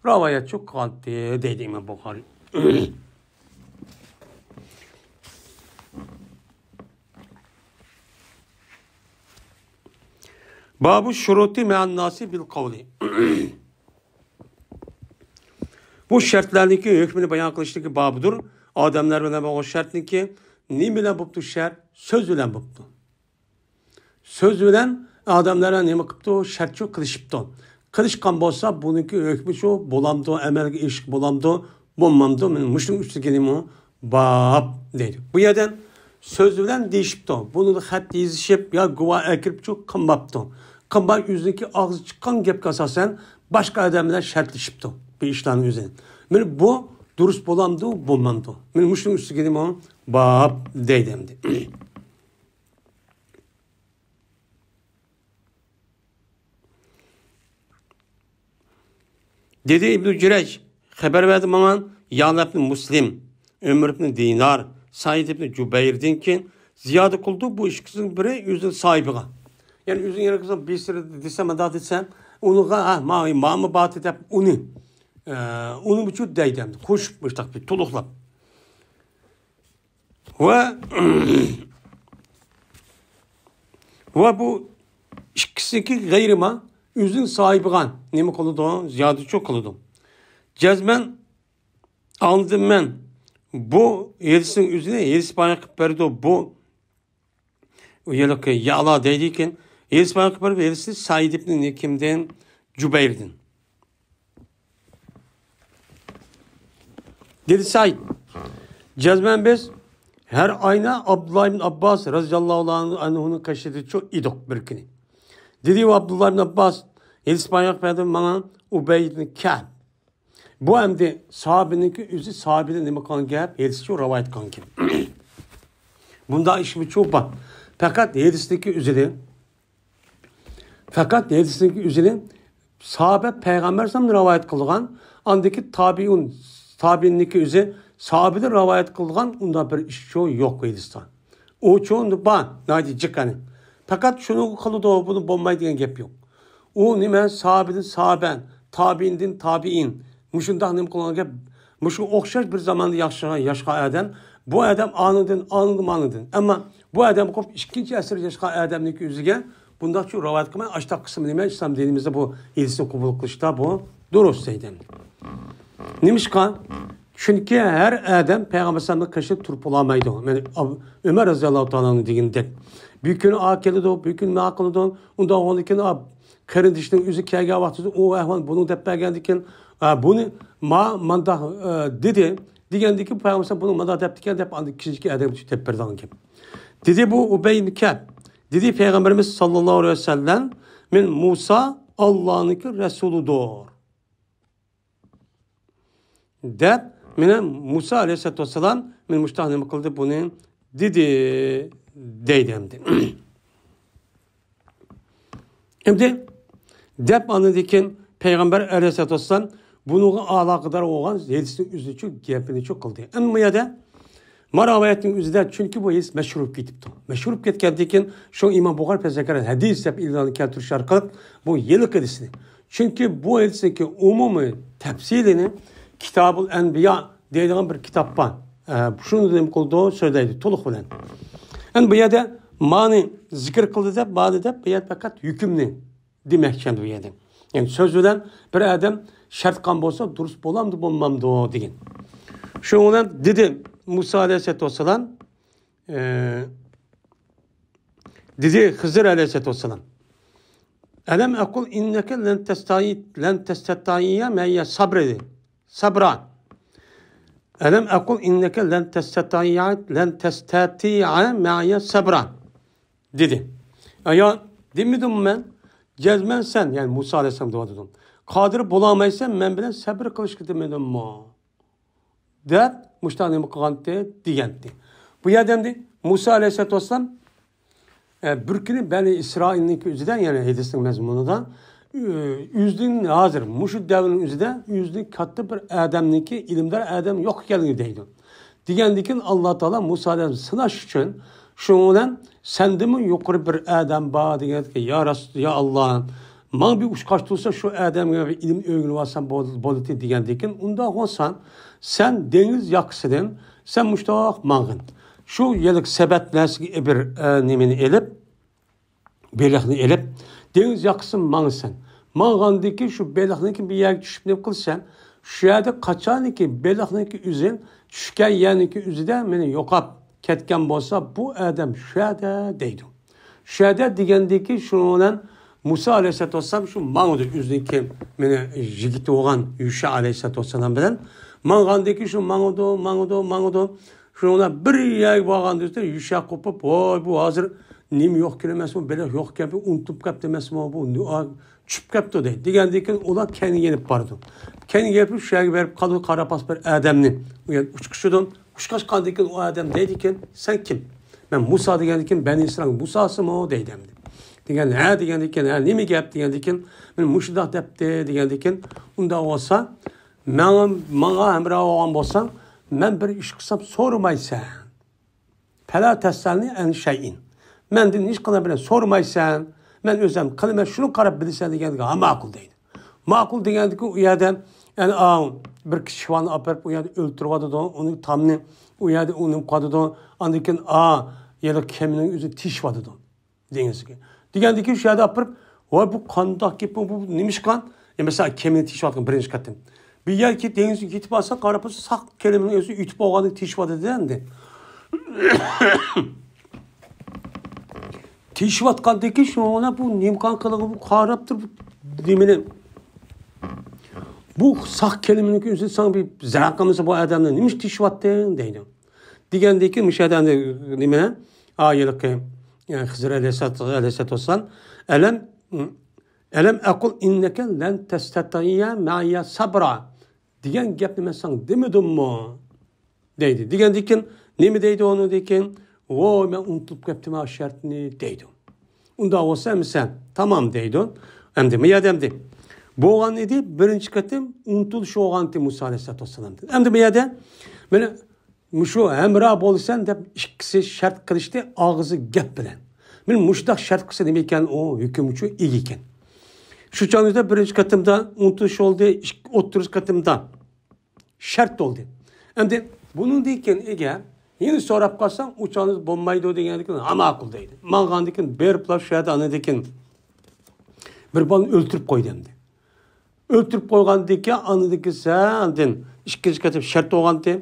رىۋايەتچۇ قىلغانتى دەيدۇ ئىمام بۇخارىي. بابۇ شۇرۇتى مەئەن ناسى بىل قەۋلى. بۇ شەرتلەرنىڭكى ھۆكمىنى بايان قىلىشتىكى بابىدۇر. ئادەملەر بىلەن بولغان شەرتنىڭكى نېمە بىلەن بوپتۇ شەرت؟ سۆز بىلەن بوپتۇ. سۆز بىلەن ئادەملەر نېمە قىپتۇ؟ شەرتچۇ قىلىشىپتۇ. قىلىشقان بولسا، بۇنىڭكى ھۆكمى شۇ، بولامدۇ، ئەمەلگە ئېشىشقا بولامدۇ، بولمامدۇ؟ مانا مۇشۇنىڭ ئۈستىگە نېمە؟ باب دەيدۇ. بۇ يەردە سۆز بىلەن دېيىشىپتۇ. بۇنى خەت يېزىشىپ يا گۇۋاھ ئەكىرىپچۇ قىلماپتۇ. قىلماي ئۆزىنىڭكى ئاغزى چىققان گەپكە ئاساسەن باشقا ئادەم بىلەن شەرتلىشىپتۇ بۇ ئىشلارنىڭ ئۆزىنى. مانا بۇ دۇرۇس بولامدۇ، بولمامدۇ؟ مانا مۇشۇنىڭ ئۈستىگە نېمە؟ باب دەيدۇ ئەمدى. دېدى ئىبنى جۇرەيج، خەۋەر بەردى ماڭا، يەئلە ئىبنى مۇسلىم، ئۆمەر ئىبنى دىنار، سەئىد ئىبنى جۇبەيردىن كېيىن زىيادە قىلدى بۇ ئىككىسىنىڭ بىرى ئۆزىنىڭ ساھىبىغا. يەنى ئۆزىنىڭ يەنە قىلسام بىسىرى دېسە، مۇنداق دېسە، ئۇنىڭغا، ھە، ما-، ماما باتى دەپ ئۇنى، ئە، ئۇنى ئۇچۇر دەيدۇ ئەمدى. قوشۇپ مۇشتاق بىر تولۇقلاپ. ۋە، ۋە بۇ ئىككىسىنىڭكى غەيرىما ئۆزىنىڭ ساھىبىغا نېمە قىلىدۇ؟ زىيادىچۇ قىلىدۇ. جەزمەن ئاڭلىدىم مەن. بۇ ھېدىسنىڭ ئۆزىنى ھېدىس بايان قىلىپ بەردى. بۇ يەنە يەئلا دەيدىكەن. ھېدىس بايان قىلىپ بەردى. ھېدىسنى سەئىد ئىبنى كىمدىن؟ جۇبەيردىن. دېدى سەئىد، جەزمەن بىز ھەر ئاينا ئابدۇللا ئىبن ئابباس رەزىياللاھۇ ئەنھۇنىڭ قېشىدىچۇ ئىدۇق بىر كۈنى. دېدى ئۇ ئابدۇللا ئىبن ئابباس، ھېدىس بايان قىلىپ بەردى ماڭا ئۇبەي ئىبن كەئب. بۇ ئەمدى ساھابىنىڭكى ئۆزى ساھابىدىن نېمە قىلغان گەپ؟ ھېدىسچۇ رىۋايەت قىلغان گەپ. بۇنداق ئىشمۇچۇ بار. پەقەت ھېدىسنىڭكى ئۆزىدىن، پەقەت ھېدىسنىڭكى ئۆزىدىن ساھابە پەيغەمبەر ئەلەيھىسسالامدىن رىۋايەت قىلغان، ئاندىكى تابىئۇن، تابىئىننىڭكى ئۆزى ساھابىدىن رىۋايەت قىلغان، ئۇنداق بىر ئىشچۇ يوق ھېدىستا. ئۇچۇ بار، ناھايىتى جىق ئەنە. پەقەت شۇنى قىلىدۇ، بۇنى بولمايدۇ دېگەن گەپ يوق. ئۇ نېمە؟ ساھابىدىن ساھابە، تابىئىندىن تابىئىن. مۇشۇنداق نېمە قىلغان گەپ؟ مۇشۇ ئوخشاش بىر زاماندا ياشىغان، ياشىغان ئادەم، بۇ ئادەم ئانىڭدىن، ئانىڭدىن، مانىڭدىن. ئەمما بۇ ئادەم قوپ ئىككىنچى ئەسىر ياشىغان ئادەمنىڭكى ئۆزىگە بۇنداقچۇ رىۋايەت قىلماي، ئاشتاق قىسمى نېمە؟ ئىسلام دىنىمىزدا بۇ ھېدىسنى قوبۇل قىلىشتا بۇ دۇرۇس دەيدۇ. نېمىشقا؟ چۈنكى ھەر ئادەم پەيغەمبەر ئەلەيھىسسالامنىڭ قېشىدا تۇرۇپ بولالمايدۇ. مانا ئۆمەر رەزىياللاھۇ تائالا ئەنھۇ دېگىنىدەك، بىر كۈنى ئا كېلىدۇ، بىر كۈنى ما قىلىدۇ. ئۇنداق بولغاندىكىن، ئا، قېرىندىشىنىڭ ئۆزى كەلگەن ۋاقتىدا ئۇ ئەھۋال بۇنىڭ دەپ بەرگەندىكىن، ئا، بۇنى ما مانداق، ئا، دېدى دېگەندىكىن، پەيغەمبەر بۇنى مانداق دەپتىكەن دەپ ئاندىن كېيىنكى ئادەمگە دەپ بەرىدىغان گەپ. دېدى بۇ ئۇبەي ئىبن كەب. دېدى پەيغەمبىرىمىز ساللاللاھۇ ئەلەيھى ۋەسەللەم، مەن مۇسا ئاللانىڭكى رەسۇلىدۇر. دەپ، مانا مۇسا ئەلەيھىسسالاتۇ ۋەسسالام مانا مۇشۇنداق نېمە قىلدى بۇنى دېدى، دەيدۇ ئەمدى. ئەمدى دەپ ئاندىن كېيىن پەيغەمبەر ئەلەيھىسسالاتۇ ۋەسسالام بۇنىڭغا ئالاقىدار بولغان ھەدىسنىڭ ئۆزىچۇ گەپىنىچۇ قىلدى. ئەمما بۇ يەردە ما رىۋايەتنىڭ ئۆزىدە، چۈنكى بۇ ھەدىس مەشھۇر بولۇپ كېتىپتۇ. مەشھۇر بولۇپ كەتكەندىن كېيىن شۇ ئىمام بۇخارى پەسەكەر ھەدىس دەپ ئېلان كەلتۈرۈش ئارقىلىق بۇ ھېلىقى ھەدىسنى، چۈنكى بۇ ھەدىسنىڭكى ئومۇمىي تەپسىلىنى كىتابۇل ئەنبىيا دەيدىغان بىر كىتاب بار. ئە، شۇنى نېمە قىلىدۇ، سۆزلەيدۇ تولۇق بىلەن. ئەمدى بۇ يەردە مانى زىكىر قىلدى دەپ، مانى دەپ، بۇ يەردە پەقەت ھۆكۈمنى دېمەكچى ئەمدى بۇ يەردە. يەنى سۆز بىلەن بىر ئادەم شەرت قىلغان بولسا دۇرۇس بولامدۇ، بولمامدۇ دېگەن. شۇنىڭ بىلەن دېدى مۇسا ئەلەيھىسسالاتۇ ۋەسسالام، ئە، دېدى خىزىر ئەلەيھىسسالاتۇ ۋەسسالام، «ئەلەم ئەقۇل ئىننەكە لەن تەستەتىئە، لەن تەستەتىئە مەئىيە سەبرا» دېدى. سەبرا. «ئەلەم ئەقۇل ئىننەكە لەن تەستەتىئە، لەن تەستەتىئە مەئىيە سەبرا» دېدى. ئايا، دېمىدىممۇ مەن؟ جەزمەن سەن، يەنى مۇسا ئەلەيھىسسالام دەۋاتىدۇ. قادىر بولالمايسەن مەن بىلەن سەبر قىلىشقا دېمىدىممۇ؟ دەپ مۇشۇنداق نېمە قىلغانتى دېگەنتى. بۇ يەردە ئەمدى مۇسا ئەلەيھىسسالاتۇ ۋەسسالام، ئە، بىر كۈنى بەنى ئىسرائىلنىڭكى ئۆزىدە، يەنى ھەدىسنىڭ مەزمۇنىدا، ئۆ-، ئۆزىدىن ھازىر مۇشۇ دەۋرنىڭ ئۆزىدە ئۆزىدىن كاتتا بىر ئادەمنىڭكى، ئىلىمدار ئادەم يوق ئىكەنلىكىنى دەيدۇ. دېگەندىكىن ئاللا تائالا مۇسا ئەلەيھىسسالامنى سىناش ئۈچۈن، شۇنىڭ بىلەن سەندىنمۇ يۇقىرى بىر ئادەم بار دېگەندىكىن، يا رەس-، يا ئاللا، ماڭا بىر ئۇچقاچ تۇرسا شۇ ئادەمگە بىر ئىلىم ئۆگىنىۋالسام بول-، بولىتى دېگەندىكىن، ئۇنداق بولسا سەن دېڭىز ياقىسىدىن سەن مۇشتاق ماڭغىن. شۇ يەرلىك سەبەت نەرسىگە بىر، ئە، نېمىنى ئېلىپ، بېلىقنى ئېلىپ، دېڭىز ياقىسىدىن ماڭىسەن. ماڭغاندىكىن شۇ بېلىقنىڭكى بىر يەرگە چۈشۈپ نېمە قىلىسەن؟ شۇ يەردە قاچانكى بېلىقنىڭكى ئۆزى چۈشكەن يەرنىڭكى ئۆزىدە مېنى يوقاپ، كەتكەن بولسا، بۇ ئادەم شۇ يەردە دەيدۇ. شۇ يەردە دېگەندىكى، شۇنىڭ بىلەن مۇسا ئەلەيھىسسالاتۇ ۋەسسالام شۇ ماڭىدۇ، ئۆزىنىڭكى مېنى يىگىتى بولغان يۇشا ئەلەيھىسسالاتۇ ۋەسسالام بىلەن ماڭغاندىكى، شۇ ماڭىدۇ، ماڭىدۇ، ماڭىدۇ. شۇنىڭ بىلەن بىر يەرگە بارغاندا يۇشا قوپۇپ، ۋاي، بۇ ھازىر نېمە يوق كېلىۋەتسىمۇ، بېلىق يوق كەلدى، ئۇنتۇپ كەپتۇ ئەمەسمۇ، بۇ چۈشۈپ كەپتۇ دەيدۇ. دېگەندىن كېيىن ئۇلار كەينىگە يېنىپ بارىدۇ. كەينىگە يېنىپ شۇ يەرگە بېرىپ قالىدۇ، قارا پاس بىر ئادەمنى ئۇ يەردە ئۇچقۇچىدىن. ئۇچقاچقاندىن كېيىن ئۇ ئادەم دەيدىكەن، سەن كىم؟ مەن مۇسا دېگەندىن كېيىن، بەنى ئىسرائىل مۇساسىمۇ دەيدۇ ئەمدى. دېگەن، ھە دېگەندىن كېيىن، ھە نېمە گەپ دېگەندىن كېيىن، مېنى مۇشۇنداق دەپتۇ دېگەندىن كېيىن، ئۇنداق بولسا ماڭا، ماڭا ھەمراھ بولغان بولساڭ، مەن بىر ئىش قىلسام سورىمايسەن. پەلا تەسئەلنى ئەن شەيئىن. مەندىن ھېچقانداق بىر نەرسە سورىمايسەن. مەن ئۆزۈم قىلىمەن، شۇنى قاراپ بىلىسەن دېگەندىكىن، ھا ماقۇل دەيدۇ. ماقۇل دېگەندىكىن ئۇ يەردە يەنە، ئا، بىر كىشىۋالنى ئاپىرىپ ئۇ يەردە ئۆلتۈرۈۋاتىدۇ. ئۇنى تامنى ئۇ يەردە ئۇنى قاتىدۇ. ئاندىن كېيىن، ئا، يەنە كېمىنىڭ ئۆزىنى تېشىۋاتىدۇ دېڭىزگە. دېگەندىكىن شۇ يەردە ئاپىرىپ، ۋاي بۇ قانداق گەپ بۇ، بۇ نېمىشقا؟ ئە، مەسىلەن، كېمىنى تېشىۋاتقان بىرىنچى قېتىم. بىر يەرگە دېڭىزگە يېتىپ بارسا، قاراپ بولسا، ساق كېمىنىڭ ئۆزى يېتىپ بولغاندىن تېشىۋاتىدۇ ئەمدى. تېشىۋاتقاندىكىن شۇنىڭ بىلەن بۇ نېمە قىلغان قىلىقى بۇ قاراپ تۇرۇپ نېمىنى، بۇ ساق كېمىنىڭ ئۆزى ساڭا بىر زەرەر قىلمىسا بۇ ئادەمنى نېمە ئۈچۈن تېشىۋاتتىڭ دەيدۇ. دېگەندىكىن مۇشۇ يەردە ئەمدى نېمە؟ ئا، ھېلىقى، ئە، خىزىر ئەلەيھىسسالاتۇ، ئەلەيھىسسالاتۇ ۋەسسالام، ئەلەم، ئەلەم ئەقۇل ئىننەكە لەن تەستەتىئە مەئىيە سەبرا دېگەن گەپنى مەن ساڭا دېمىدىممۇ؟ دەيدۇ. دېگەندىكىن نېمە دەيدۇ ئۇنىڭدىن كېيىن؟ ۋوي، مەن ئۇنتۇپ كەپتىمەن شەرتنى دەيدۇ. ئۇنداق بولسا ئەمىسە تامام دەيدۇ. ئەمدى بۇ يەردە ئەمدى بولغان ئىدى، بىرىنچى قېتىم ئۇنتۇلۇش بولغانتى مۇسا ئەلەيھىسسالاتۇ ۋەسسالامدىن. ئەمدى بۇ يەردە مانا مۇشۇ ھەمراھ بولىسەن دەپ ئىككىسى شەرت قىلىشتى ئاغزى گەپ بىلەن. مانا مۇشۇنداق شەرت قىلسا نېمە ئىكەن، ئۇ ھۆكۈمچى ئىگە ئىكەن. شۇ چاغدا بىرىنچى قېتىمدا ئۇنتۇلۇش بولدى، ئىك-، ئوتتۇرىنچى قېتىمدا شەرت بولدى. ئەمدى بۇنىڭدىن كېيىن ئىگە يەنە سوراپ قالساڭ، ئۇ چاغدا بولمايدۇ دېگەندىكىن، ھا ماقۇل دەيدۇ. ماڭغاندىكىن بېرىپلا شۇ يەردە ئاندىن كېيىن بىر بالىنى ئۆلتۈرۈپ قويدى ئەمدى. ئۆلتۈرۈپ قويغاندىكىن ئاندىن كېيىن ئىككىنچى قېتىم شەرت بولغانتى.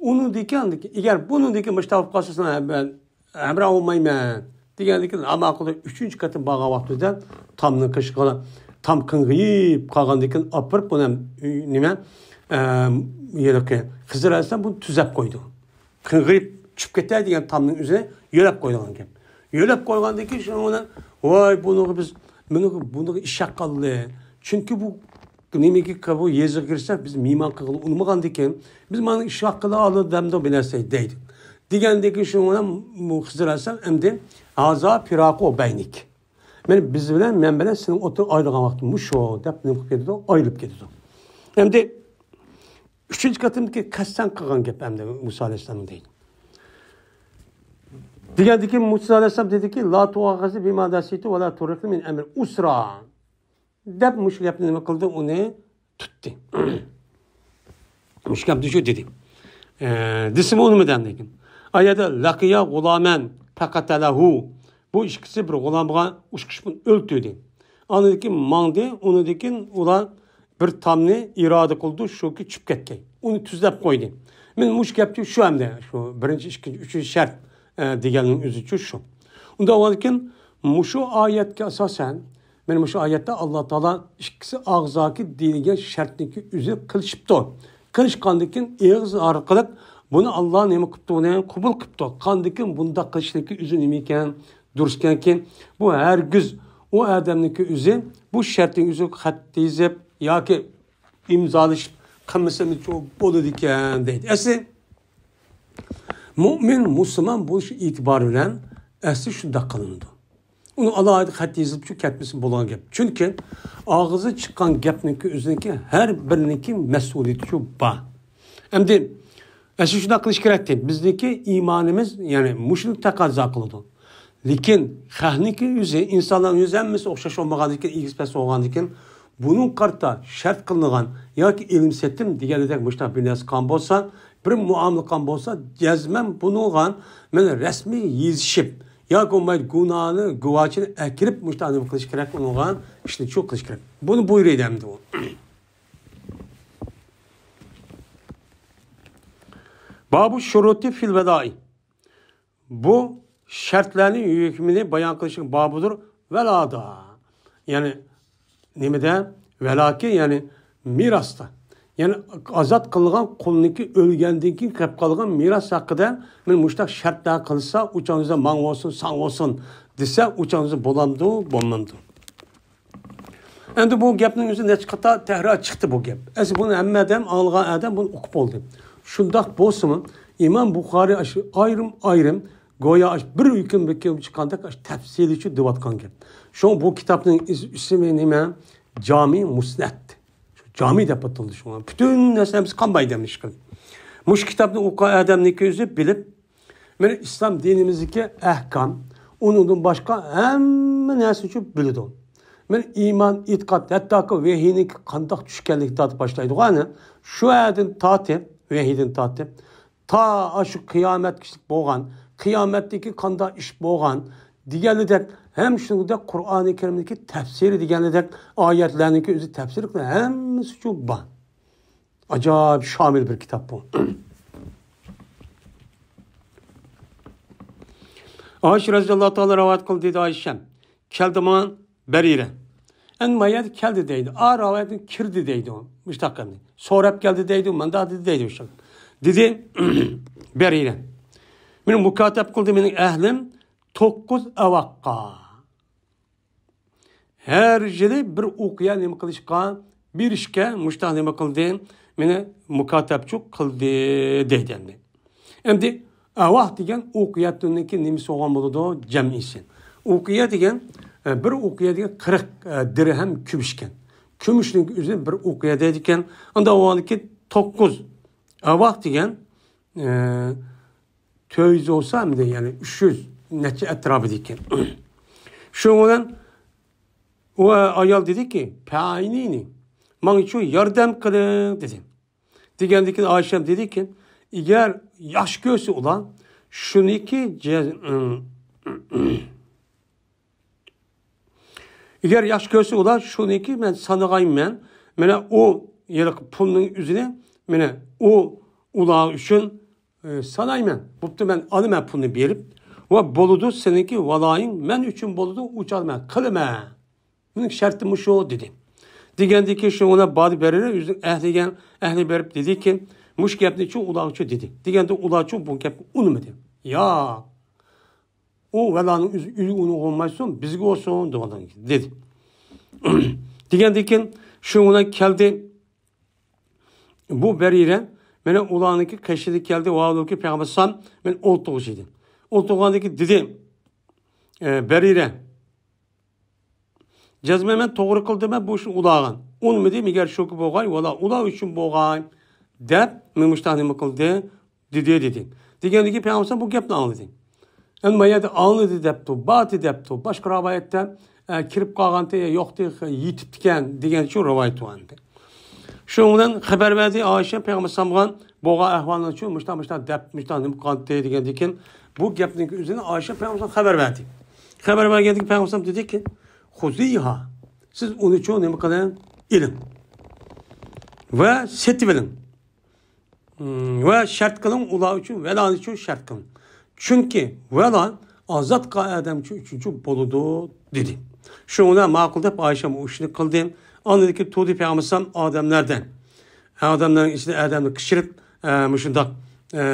ئۇنىڭدىكى ئاندىكى، ئەگەر بۇنىڭدىكى مۇشۇنداق بولۇپ قالسا، ساڭا مەن ھەمراھ بولمايمەن دېگەندىكىن، ھا ماقۇل، ئۈچىنچى قېتىم بارغان ۋاقتىدا تامنىڭ قېشىغا، تام قىڭغىيىپ قالغاندىكىن ئاپىرىپ ئۇنى ھەم، نېمە، ئە، ھېلىقى خىزىر ئەلەيھىسسالام بۇنى تۈزەپ قويدى. قىڭغىيىپ چۈشۈپ كېتەر دېگەن تامنىڭ ئۆزىنى يۆلەپ قويىدىغان گەپ. يۆلەپ قويغاندىن كېيىن شۇنىڭ بىلەن، ۋاي، بۇنىڭغا بىز، بۇنىڭغا، بۇنىڭغا ئىش ياققانلى. چۈنكى بۇ نېمىگە، بۇ يېزىغا كىرسەك، بىز مېھمان قىلغىلى ئۇنىمىغاندىكىن، بىز مانا ئىش ھەققىدە ئالدى دەمدۇ بىر نەرسە دەيدۇ. دېگەندىكىن شۇنىڭ بىلەن بۇ خىزىر ئەلەيھىسسالام ئەمدى، ھازا پىراقۇ بەينىك. مانا بىز بىلەن، مەن بىلەن سېنىڭ ئوتتۇرا ئايرىلغان ۋاقتىڭ مۇشۇ دەپ نېمە قىلىپ كېتىدۇ، ئايرىلىپ كېتىدۇ. ئەمدى ئۈچىنچى قېتىمدىكى قەستەن قىلغان گەپ ئەمدى مۇسا ئەلەيھىسسالام دەيدۇ. دېگەندىكىن مۇسا ئەلەيھىسسالام دېدىكى، لا تۇئاخىزنى بىما نەسىتۇ ۋە لا تۇرھىقنى مىن ئەمرى ئۇسرا. دەپ مۇشۇ گەپنى نېمە قىلدى؟ ئۇنى تۇتتى. مۇشۇ گەپنى شۇ دېدى. ئە، دېسىمۇ ئۇنىمىدى ئاندىن كېيىن. ئايەدە لەقىيا غۇلامەن پەقەتەلەھۇ. بۇ ئىككىسى بىر غۇلامغا ئۇچقۇچ بىلەن ئۆلتۈردى. ئاندىن كېيىن ماڭدى. ئۇنىڭدىن كېيىن ئۇلار بىر تامنى ئىرادە قىلدى، شۇكى چۈشۈپ كەتكەي. ئۇنى تۈزلەپ قويدى. مەن مۇشۇ گەپچۇ شۇ ئەمدى. شۇ بىرىنچى، ئىككىنچى، ئۈچىنچى شەرت، ئە، دېگەننىڭ ئۆزىچۇ شۇ. ئۇنداق بولغاندىكىن مۇشۇ ئايەتكە ئاساسەن، مانا مۇشۇ ئايەتتە ئاللا تائالا ئىككىسى ئاغزاكى دېيىلگەن شەرتنىڭكى ئۆزى قىلىشىپتۇ. قىلىشقاندىكىن ئېغىز ئارقىلىق بۇنى ئاللا نېمە قىپتۇ، ئۇنى قوبۇل قىپتۇ. قاندىكىن بۇنداق قىلىشنىڭكى ئۆزى نېمە ئىكەن، دۇرۇس ئىكەنكى، بۇ ھەرگىز ئۇ ئادەمنىڭكى ئۆزى بۇ شەرتنىڭ ئۆزىگە خەت يېزىپ ياكى ئىمزالىشىپ قىلمىسىمۇ بولىدىكەن دەيدۇ. ئەسلى مۇئمىن، مۇسۇلمان بولۇش ئېتىبارى بىلەن ئەسلى شۇنداق قىلىنىدۇ. ئۇنىڭ ئالاھىدە خەت يېزىلىپچۇ كەتمىسە بولغان گەپ. چۈنكى ئاغزى چىققان گەپنىڭكى ئۆزىنىڭكى ھەر بىرىنىڭكى مەسئۇلىيىتىچۇ بار. ئەمدى ئەسلى شۇنداق قىلىش كېرەكتى. بىزنىڭكى ئىمانىمىز، يەنى مۇشۇنى تەقەززا قىلىدۇ. لېكىن خەقنىڭكى ئۆزى، ئىنسانلارنىڭ ئۆزى ھەممىسى ئوخشاش بولمىغاندىكىن، ئېگىز پەس بولغاندىكىن، بۇنىڭغا قارىتا شەرت قىلىنغان ياكى ئېلىم سېتىم دېگەندەك مۇشۇنداق بىر نەرسە قىلغان بولسا، بىر مۇئامىلە قىلغان بولسا، جەزمەن بۇنىڭغا مانا رەسمىي يېزىشىپ ياكى بولمايدۇ گۇناھنى، گۇۋاچىنى ئەكىرىپ مۇشۇنداق نېمە قىلىش كېرەك، ئۇنىڭغا ئىشنى چۇ قىلىش كېرەك. بۇنى بۇيرۇيدۇ ئەمدى ئۇ. بابۇ شۇرۇتى فىل ۋەدائى. بۇ شەرتلەرنىڭ ھۆكمىنى بايان قىلىشقا بابىدۇر ۋەلادا. يەنى نېمىدە؟ ۋەلاكى، يەنى مىراستا. يەنى ئازاد قىلغان قۇلنىڭكى ئۆلگەندىن كېيىن قېلىپ قالغان مىراس ھەققىدە مەن مۇشۇنداق شەرتلەر قىلسا، ئۇ چاغدا ماڭا بولسۇن، ساڭا بولسۇن دېسە، ئۇ چاغدا بولامدۇ، بولمامدۇ؟ ئەمدى بۇ گەپنىڭ ئۆزى نەچچە قېتىم تەكرار چىقتى بۇ گەپ. ئەسلى بۇنى ھەممە ئادەم، ئاڭلىغان ئادەم بۇنى ئۇقۇپ بولدى. شۇنداق بولسىمۇ، ئىمام بۇخارى ئاشۇ ئايرىم-ئايرىم، گويا ئاشۇ بىر ھۆكۈم بىر ھۆكۈم چىققاندەك ئاشۇ تەپسىلىيچە دېۋاتقان گەپ. شۇڭا بۇ كىتابنىڭ ئىز-، ئىسمى نېمە؟ جامى مۇسنەد. شۇ جامى دەپ ئاتىلىدۇ شۇڭا. پۈتۈن نەرسىلىرىمىز قانمايدۇ ئەمدى ئىشقىلىپ. مۇشۇ كىتابنى ئوقۇغان ئادەمنىڭكى ئۆزى بىلىپ، مانا ئىسلام دىنىمىزدىكى ئەھكام، ئۇنىڭدىن باشقا ھەممە نەرسىنى بىلىدۇ. مانا ئىمان، ئېتىقاد، ھەتتاكى ۋەھىينىڭ قانداق چۈشكەنلىكى تارتىپ باشلايدىغان، شۇ ئەردىن تارتىپ، ۋەھىيدىن تارتىپ، تا ئاشۇ قىيامەتكىچىلىك بولغان، قىيامەتتىكى قانداق ئىش بولغان دېگەنلىدەك، ھەم شۇنىڭدەك قۇرئانى كەرىمدىكى تەپسىرى دېگەنلىدەك ئايەتلەرنىڭكى ئۆزى تەپسىر قىلىپ ھەممىسى بار. ئاجايىپ شامىل بىر كىتاب بۇ. ئائىشە رەزىياللاھۇ تائالا رىۋايەت قىلدى، دېدى ئائىشەم. كەلدى ماڭا بەرىرە. ئەمدى ما يەردە كەلدى دەيدۇ. ئا رىۋايەتتە كىردى دەيدۇ. مۇشتاق ئەمدى. سوراپ كەلدى دەيدۇ، مۇنداق دېدى دەيدۇ. دېدى بەرىرە. مېنى مۇكاتەپ قىلدى مېنىڭ ئەھلىم توققۇز ئاۋاققا. ھەر يىلى بىر ئوقىيە نېمە قىلىشقا، بېرىشكە مۇشتاق نېمە قىلدى، مېنى مۇكاتەپچۇ قىلدى دەيدۇ ئەمدى. ئەمدى ئاۋاق دېگەن ئوقىيەتنىڭكى نېمىسى بولغان بولىدۇ؟ جەمئىسى. ئوقىيە دېگەن، ئە، بىر ئوقىيە دېگەن قىرىق، ئە، دىرھەم كۈمۈشكەن. كۈمۈشنىڭ ئۆزىنى بىر ئوقىيە دەيدىكەن. ئاندا ئۇنىڭكى توققۇز ئاۋاق دېگەن، ئە، تۆت يۈز بولسا، ئەمدى يەنى ئۈچ يۈز نەچچە ئەتراپىدا ئىكەن. شۇنىڭ بىلەن ئۇ ئايال دېدىكى، پەئەينىنى، ماڭىچۇ ياردەم قىلىڭ، دېدى. دېگەندىكىن ئائىشەم دېدىكى، ئەگەر ياخشى كۆرسە ئۇلار، شۇنىكى جە-، ئەگەر ياخشى كۆرسە ئۇلار، شۇنىكى مەن سانىغايمەن. مانا ئۇ ھېلىقى پۇلنىڭ ئۆزىنى، مانا ئۇ ئۇلار ئۈچۈن، ئى، سانايمەن. بوپتۇ، مەن ئالىمەن پۇلنى بېرىپ. ۋە بولىدۇ، سېنىڭكى ۋالايىڭ مەن ئۈچۈن بولىدۇ، ئۇچالمەن، قىلىمەن. مېنىڭ شەرتىم شۇ، دېدى. دېگەندىكىن شۇ ئۇلار بارىپ بېرىدۇ، ئۆزىنىڭ ئەھلىگە، ئەھلى بېرىپ دېدىكى، مۇشۇ گەپنىچۇ ئۇلارغىچۇ دېدى. دېگەندە ئۇلارچۇ بۇ گەپكە ئۇنىمىدى. ياق. ئۇ ۋەلانىڭ ئۆزى ئۆيى ئۇنىڭغا بولمايسۇن، بىزگە بولسۇن، دېدى. دېگەندىكىن شۇ بىلەن كەلدى. بۇ بەرىرە مانا ئۇلارنىڭكى قېشىدا كەلدى، ۋاھالۇكى پەيغەمبەر سام مەن ئولتۇرغۇچى ئىدى. ئولتۇرغاندىكى دېدى، ئە، بەرىرە، جەزمەن مەن توغرا قىلدىم، مەن بۇ ئىشنى ئۇلارغا ئۇنىمىدىم، ئەگەر شۇكى بولغاي، ۋالا ئۇلار ئۈچۈن بولغاي، دەپ مېنى مۇشتاق نېمە قىلدى، دېدى، دېدى. دېگەندىكىن پەيغەمبەر بۇ گەپنى ئاڭلىدى. ئەمما ما يەردە ئاڭلىدى دەپتۇ، باتى دەپتۇ. باشقا رىۋايەتتە، ئە، كىرىپ قالغانتى، يوقتى، يېتىپتىكەن دېگەنچۇ رىۋايەت بار ئەمدى. شۇنىڭ بىلەن خەۋەر بەردى ئائىشە پەيغەمبەر ئالەيھىسسالامغا بولغان ئەھۋالنىچۇ، مۇشتاق، مۇشتاق دەپ، مۇشتاق نېمە قىلغانتى دېگەندىكىن، بۇ گەپنىڭ ئۆزىنى ئائىشە پەيغەمبەر خەۋەر بەردى. خەۋەر بەرگەندىكىن پەيغەمبەر دېدىكى، خۇزىھا، سىز ئۇنىچۇ نېمە قىلىڭ؟ ئېلىڭ. ۋە سېتىۋېلىڭ. ھىم، ۋە شەرت قىلىڭ، ئۇلار ئۈچۈن ۋەلانى ئۈچۈن شەرت قىلىڭ. چۈنكى ۋەلا ئازاد قىلغان ئادەم ئۈچۈن ئۈچىنچى بولىدۇ، دېدى. شۇنىڭ بىلەن ماقۇل دەپ ئائىشە ئۇ ئىشنى قىلدى. ئاندىن كېيىن تۇردى پەيغەمبەر ئالەيھىسسالام ئادەملەردىن. ئادەملەرنىڭ ئىچىدە ئادەمنى قىچىرىپ، ئە، مۇشۇنداق، ئە،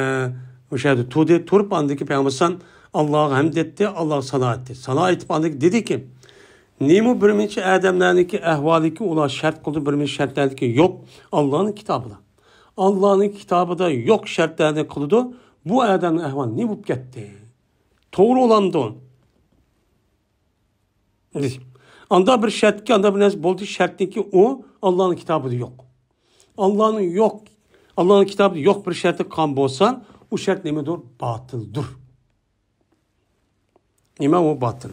مۇشۇ يەردە تۇردى. تۇرۇپ ئاندىن كېيىن پەيغەمبەر ئالەيھىسسالام ئاللاغا ھەمد ئېيتتى، ئاللاغا سانا ئېيتتى. سانا ئېيتىپ ئاندىن كېيىن دېدىكى، نېمە بىر نېچە ئادەملەرنىڭكى ئەھۋالىكى ئۇلار شەرت قىلدى، بىر نېچە شەرتلەردىكى يوق ئاللانىڭ كىتابىدا. ئاللانىڭ كىتابىدا يوق شەرتلەرنى قىلىدۇ. بۇ ئادەمنىڭ ئەھۋالى نېمە بولۇپ كەتتى؟ توغرا بولامدۇ؟ ئاندا بىر شەرتكە، ئاندا بىر نەرسە بولدى، شەرتنىكى ئۇ ئاللانىڭ كىتابىدا يوق. ئاللانىڭ يوق، ئاللانىڭ كىتابىدا يوق بىر شەرتى قىلغان بولسا، ئۇ شەرت نېمىدۇر؟ باتىلدۇر. ئىمان ئۇ باتىل.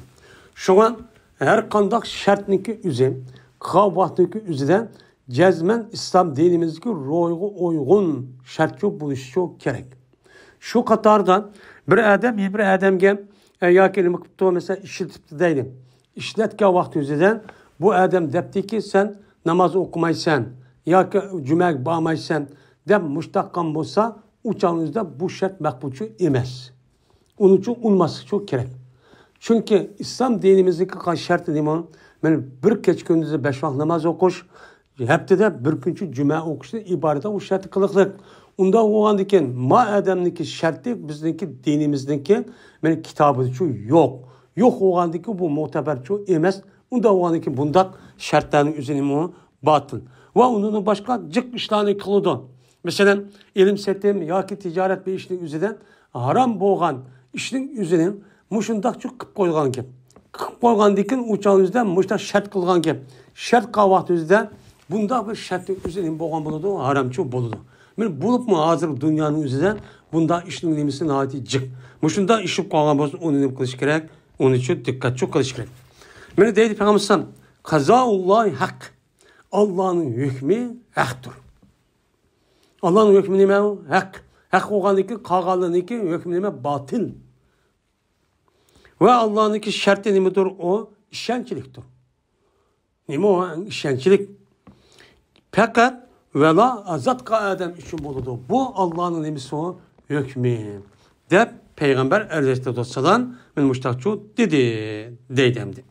شۇڭا ھەر قانداق شەرتنىڭكى ئۆزى، قىلغان ۋاقتىنىڭكى ئۆزىدە جەزمەن ئىسلام دىنىمىزدىكى روھىغا ئۇيغۇن شەرتچۇ بولۇشىچۇ كېرەك. شۇ قاتاردا بىر ئادەم يەنە بىر ئادەمگە، ئە، ياكى نېمە قىپتۇ، مەسىلەن، ئىشلىتىپتۇ دەيلى. ئىشلەتكەن ۋاقتى ئۆزىدە بۇ ئادەم دەپتىكى، سەن ناماز ئوقۇمايسەن ياكى جۈمەگە بارمايسەن دەپ مۇشتاق قىلغان بولسا، ئۇ چاغنىڭ ئۆزىدە بۇ شەرت مەقبۇلچۇ ئەمەس. ئۇنىچۇ ئۇنىماسلىقچۇ كېرەك. چۈنكى ئىسلام دىنىمىزدىكى قا-، شەرتى نېمە؟ مانا بىر كېچە كۈندۈزدە بەش ۋاق ناماز ئوقۇش، ھەپتىدە بىر كۈنچە جۈمە ئوقۇشتىن ئىبارەت ئۇ شەرتنى قىلىقلىق. ئۇنداق بولغاندىكىن، ما ئادەمنىڭكى شەرتى بىزنىڭكى دىنىمىزنىڭكى مانا كىتابىدىچۇ يوق. يوق بولغاندىكى بۇ مۇتەبەرچۇ ئەمەس. ئۇنداق بولغاندىكى بۇنداق شەرتلەرنىڭ ئۆزى نېمە؟ باتىل. ۋە ئۇنىڭدىن باشقا جىق ئىشلارنى قىلىدۇ. مەسىلەن، ئېلىم سېتىم ياكى تىجارەت بىر ئىشنىڭ ئۆزىدە ھارام بولغان ئىشنىڭ ئۆزىنى مۇشۇنداقچۇ قىلىپ قويغان گەپ. قىلىپ قويغاندىكىن ئۇ چاغ ئۆزىدە مۇشۇنداق شەرت قىلغان گەپ. شەرت قىلغان ۋاقىت ئۆزىدە بۇنداق بىر شەرتنىڭ ئۆزى نېمە بولغان بولىدۇ؟ ھارامچۇ بولىدۇ. مانا بولۇپمۇ ھازىر دۇنيانىڭ ئۆزىدە بۇنداق ئىشنىڭ نېمىسى ناھايىتى جىق. مۇشۇنداق ئىش بولۇپ قالغان بولسا ئۇنى نېمە قىلىش كېرەك؟ ئۇنىچۇ دىققەتچۇ قىلىش كېرەك. مانا دەيدۇ پەيغەمبەر ئەلەيھىسسالام، قازائۇللاھى ھەق. ئاللانىڭ ھۆكمى ھەقتۇر. ئاللانىڭ ھۆكمى نېمە؟ ھەق. ھەق بولغاندىكىن قالغانلىرىنىڭكى ھۆكمى نېمە؟ باتىل. ۋە ئاللانىڭكى شەرتى نېمىدۇر؟ ئۇ ئىشەنچلىكتۇر. نېمە ئۇ؟ ئىشەنچلىك. پەقەت ۋەلا ئازاد قىلغان ئادەم ئۈچۈن بولىدۇ. بۇ ئاللانىڭ نېمىسى ئۇ؟ ھۆكمى. دەپ پەيغەمبەر ئەلەيھىسسالاتۇ ۋەسسالام مانا مۇشۇنداقچۇ دېدى، دەيدۇ ئەمدى.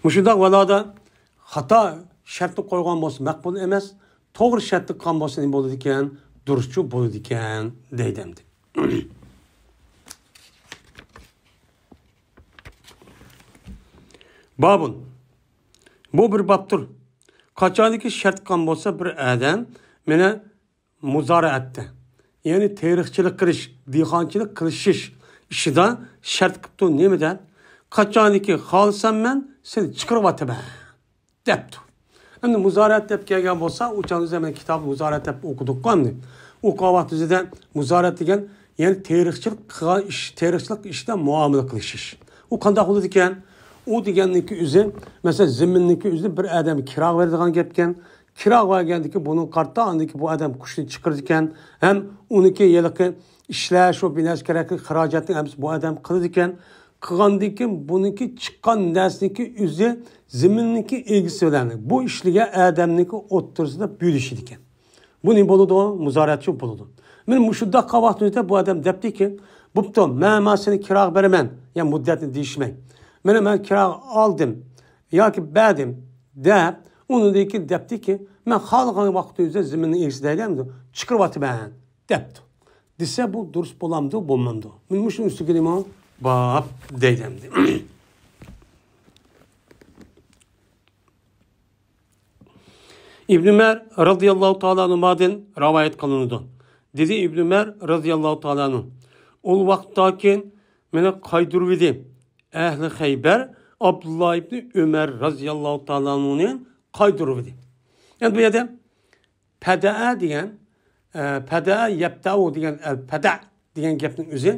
مۇشۇنداق ۋەلادا خاتا شەرتنى قويغان بولسا مەقبۇل ئەمەس، توغرا شەرتنى قىلغان بولسا نېمە بولىدىكەن؟ دۇرۇسچۇ بولىدىكەن، دەيدۇ ئەمدى. بابۇن. بۇ بىر بابتۇر. قاچانكى شەرت قىلغان بولسا بىر ئادەم مانا مۇزارىئەتتە، يەنى تېرىقچىلىق قىلىش، دېھقانچىلىق قىلىشىش ئىشىدا شەرت قىپتۇ. نېمە دەپ؟ قاچانكى خالىسام مەن سېنى چىقىرىۋاتىمەن، دەپتۇ. ئەمدى مۇزارىئەت دەپ كەلگەن بولسا، ئۇ چاغدا مەن كىتاب مۇزارىئەت دەپ ئوقۇدۇق ئەمدى. ئوقۇغان ۋاقتىمىزدا مۇزارىئەت دېگەن، يەنى تېرىقچىلىق قىلغان ئىش، تېرىقچىلىق ئىشتا مۇئامىلە قىلىشىش. ئۇ قانداق بولىدىكەن؟ ئۇ دېگەننىكى ئۆزى، مەسىلەن، زېمىننىكى ئۆزى بىر ئادەمگە كىراغا بېرىدىغان گەپكەن. كىراغا بەرگەندىكى بۇنىڭغا قارىتا، ئاندىكى بۇ ئادەم قۇشنى چىقىرىدىكەن. ھەم ئۇنىكى ھېلىقى ئىشلەش، شۇ بىنەسى كېرەكلىك خىراجەتنى ھەممىسى بۇ ئادەم قىلىدىكەن. قىلغاندىن كېيىن بۇنىڭكى چىققان نەرسىنىڭكى ئۆزى زېمىننىڭكى ئىگىسى بىلەن بۇ ئىشلىگەن ئادەمنىڭكى ئوتتۇرىسىدا بۆلۈشىدىكەن. بۇ نېمە بولىدۇ؟ مۇزارىئەتچۇ بولىدۇ. مانا مۇشۇنداق ۋاقىتتا بۇ ئادەم دەپتىكى، بوپتۇ، مەن، مەن سېنى كىراغا بېرىمەن، يا مۇددەتنى دېيىشمەي. مانا مەن كىراغا ئالدىم ياكى بەردىم دەپ، ئۇنىڭدىن كېيىن دەپتىكى، مەن خالىغان ۋاقىتتا ئۆزى زېمىننىڭ ئىگىسى دەيلى ئەمدى، چىقىرىۋاتىمەن دەپتۇ. دېسە، بۇ دۇرۇس بولامدۇ، بولمامدۇ؟ مانا مۇشۇنىڭ ئۈستىگە نېمە؟ باب دەيدۇ ئەمدى. ئىبن ئۆمەر رازىياللاھۇ تائالا ئەنھۇمادىن رىۋايەت قىلىنىدۇ. دېدى ئىبن ئۆمەر رازىياللاھۇ تائالا ئەنھۇ، ئۇ ۋاقىتتاكى مېنى قايتۇرۇۋىدى. ئەھلى خەيبەر ئابدۇللا ئىبن ئۆمەر رازىياللاھۇ تائالا ئەنھۇنى قايتۇرۇۋىدى. ئەمدى بۇ يەردە پەدەئە دېگەن، ئە، پەدەئە يەپتەئۇ دېگەن، ئەل پەدەئ دېگەن گەپنىڭ ئۆزى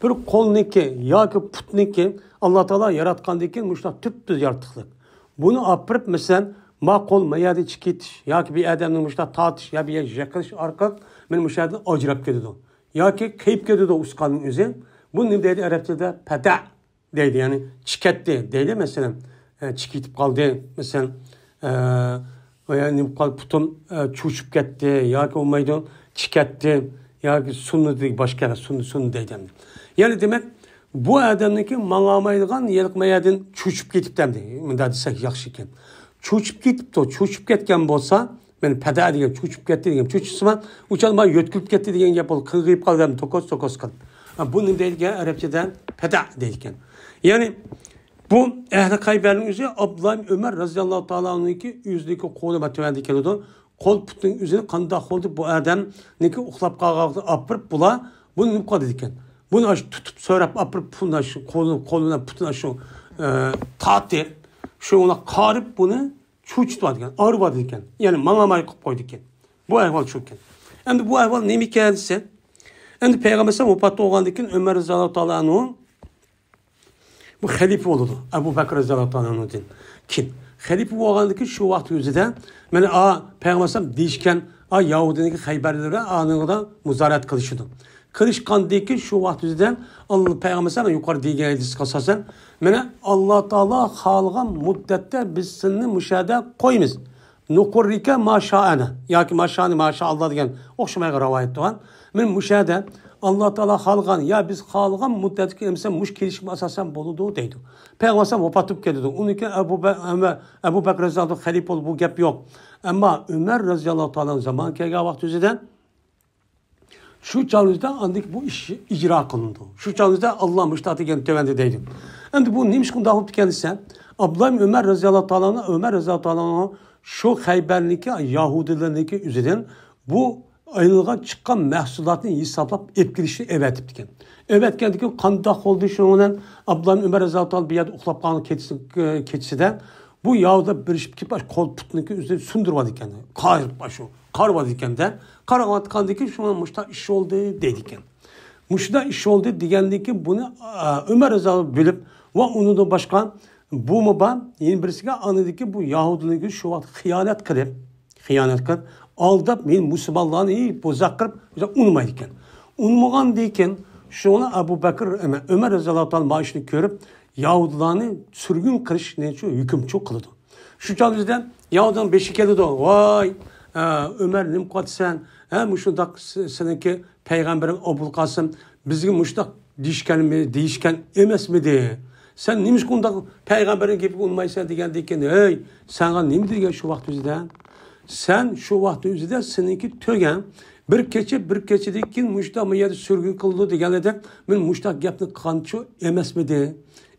بىر قولنىڭكى ياكى پۇتنىڭكى ئاللا تائالا ياراتقاندىن كېيىن مۇشۇنداق تۈپتۈز يارتىقلىق. بۇنى ئاپىرىپ، مەسىلەن، ما قول ما يەردىن چىكىتىش ياكى بىر ئادەمنى مۇشۇنداق تارتىش يا بىر يەرگە يىقىلىش ئارقىلىق مانا مۇشۇ يەردىن ئاجراپ كېتىدۇ. ياكى كېيىپ كېتىدۇ ئۇسقاننىڭ ئۆزى. بۇنى نېمە دەيدۇ ئەرەبچىدە؟ پەدەئ دەيدۇ، يەنى چىكەتتى دەيدۇ، مەسىلەن، ئە، چىكىتىپ قالدى، مەسىلەن، ئە، يا نېمە قالدى، پۇتۇم، ئە، چۆچۈپ كەتتى ياكى بولمايدۇ، چىكەتتى ياكى سۇننى دېگەن باشقا گەپ، سۇننى، سۇننى دەيدۇ ئەمدى. يەنى دېمەك، بۇ ئادەمنىڭكى ماڭالمايدىغان ھېلىقى ما يەردىن چۆچۈپ كېتىپتۇ ئەمدى. مۇنداق دېسەك ياخشىكەن. چۆچۈپ كېتىپتۇ، چۆچۈپ كەتكەن بولسا، مانا پەدەئە دېگەن چۆچۈپ كەتتى دېگەن، چۆچۈشسىما، ئۇچان ما يۆتكىلىپ كەتتى دېگەن گەپ بولدى، قىلغىيىپ قالدى، توكوس، توكوس قىلىپ. ھە، بۇ نېمە دەيدىكەن؟ ئەرەبچىدە پەدەئە دەيدىكەن. يەنى بۇ ئەھلى خەيبەرنىڭ ئۆزى ئابدۇللا ئىبن ئۆمەر رازىياللاھۇ تائالا ئەنھۇنىڭكى ئۆزىنىڭكى قولى بار تۆۋەندە كېلىدۇ. قول پۇتنىڭ ئۆزىنى قانداق قىلدى بۇ ئادەمنىڭكى ئۇخلاپ قالغان ۋاقتىدا ئاپىرىپ بۇلار بۇنى نېمە قىلىدىكەن؟ بۇنى ئاشۇ تۇتۇپ سۆرەپ ئاپىرىپ پۇتىنى ئاشۇ قولى، قولى بىلەن پۇتىنى ئاشۇ، ئە، تارتىپ، شۇنىڭ بىلەن قارىپ بۇنى چۆچۈتۈۋاتىدىكەن، ئاغرىۋاتىدىكەن. يەنى ماڭالماي قىلىپ قويىدىكەن. بۇ ئەھۋال شۇكەن. ئەمدى بۇ ئەھۋال نېمىكەن دېسە، ئەمدى پەيغەمبەر ئەلەيھىسسالام ۋاپات بولغاندىن كېيىن ئۆمەر رازىياللاھۇ تائالا ئەنھۇ بۇ خەلىپە بولىدۇ. ئەبۇ بەكىر رازىياللاھۇ تائالا ئەنھۇدىن كېيىن. خەلىپە بولغاندىن كېيىن شۇ ۋاقىت ئۆزىدە، مانا، ئا، پەيغەمبەر ئەلەيھىسسالام دېيىشكەن، ئا، يەھۇدىينىڭكى خەيبەرلىرى ئانىڭدا مۇزارەت قىلىشىدۇ. قىلىشقاندىن كېيىن شۇ ۋاقىت ئۆزىدە ئاللا پەيغەمبەر ئەلەيھىسسالام يۇقىرى دېگەن ھەدىسكە ئاساسەن، مانا، ئاللا تائالا خالىغان مۇددەتتە بىز سېنى مۇشۇ يەردە قويىمىز. نۇقۇررىكە ما شائەنە ياكى ما شائەنە ما شائاللا دېگەن ئوخشىمايدىغان رىۋايەت بار. مەن مۇشۇ يەردە ئاللا تائالا خالىغان يا بىز خالىغان مۇددەتتىكى ئەمسە مۇشۇ كېلىشىمگە ئاساسەن بولىدۇ دەيدۇ. پەيغەمبەر ئەلەيھىسسالام ۋاپات بولۇپ كېتىدۇ. ئۇنىڭ كېيىن ئەبۇ بە-، ئەمە-، ئەبۇ بەكرى رەزىياللاھۇ خەلىپە بولدى، بۇ گەپ يوق. ئەمما ئۆمەر رەزىياللاھۇ تائالا زامانى كەلگەن ۋاقىت ئۆزىدە شۇ چاغدا ئاندىن بۇ ئىش ئىجرا قىلىنىدۇ. شۇ چاغدا ئاللا مۇشۇنداق دېگەن تۆۋەندە دەيدۇ. ئەمدى بۇ نېمە ئىش قىلدى دەپ كەلسە، ئابدۇللا ئۆمەر رەزىياللاھۇ تائالا، ئۆمەر رەزىياللاھۇ تائالا شۇ خەيبەرنىڭكى يەھۇدىيلارنىڭكى ئۆزىدىن بۇ ئايلانغا چىققان مەھسۇلاتنى ھېسابلاپ ئېلىپ كېلىشنى ئەۋەتىپتىكەن. ئەۋەتكەندىكى قانداق بولدى شۇنىڭ بىلەن ئابدۇللا ئۆمەر رەزىياللاھۇ تائالا بۇ يەردە ئۇخلاپ قالغان كېچىسى-، كېچىسىدە بۇ يەھۇدىيلار بىرلىشىپ كېلىپ، قول پۇتنىڭكى ئۆزىنى سۇندۇرۇۋالىدىكەن. قارىۋاتىدىكەن-دە. قارىۋاتقاندىكىن شۇڭا مۇشۇنداق ئىش بولدى دەيدىكەن. مۇشۇنداق ئىش بولدى دېگەندىن كېيىن بۇنى، ئا، ئۆمەر رەزىياللاھۇ بىلىپ ۋە ئۇنىڭدىن باشقا بۇمۇ بار، يەنە بىرسىگە ئاندىكى بۇ يەھۇدىيلارغا شۇ ۋاقىت خىيانەت قىلىپ، خىيانەت قىلىپ، ئالداپ، مېنى مۇسۇلمانلارنى بوزەك قىلىپ، ئۇنىمايدىكەن. ئۇنىمىغاندىن كېيىن شۇڭا ئەبۇ بەكىر، ئۆمەر رەزىياللاھۇ تائالا مانا شۇنى كۆرۈپ، يەھۇدىيلارنى سۈرگۈن قىلىشنى شۇ ھۆكۈم شۇ قىلىدۇ. شۇ چاغدا بىزدە يەھۇدىينىڭ بېشى كېلىدۇ. ۋاي، ئە، ئۆمەر، نېمە قىلىۋاتىسەن؟ ھە، مۇشۇنداق س-، سېنىڭكى پەيغەمبىرىڭ ئەبۇل قاسىم بىزگە مۇشۇنداق دېيىشكەنمۇ-، دېيىشكەن ئەمەسمىدى؟ سەن نېمىشقا ئۇنداق پەيغەمبەرنىڭ گېپىگە ئۇنىمايسەن دېگەندىن كېيىن، ھەي، ساڭا نېمە دېگەن شۇ ۋاقىت ئۆزىدە؟ سەن شۇ ۋاقىت ئۆزىدە سېنىڭكى تۆگەڭ بىر كېچە، بىر كېچىدىن كېيىن مۇشۇنداق بۇ يەردە سۈرگۈن قىلىدۇ دېگەندەك، مەن مۇشۇنداق گەپنى قىلغانچۇ ئەمەسمىدى؟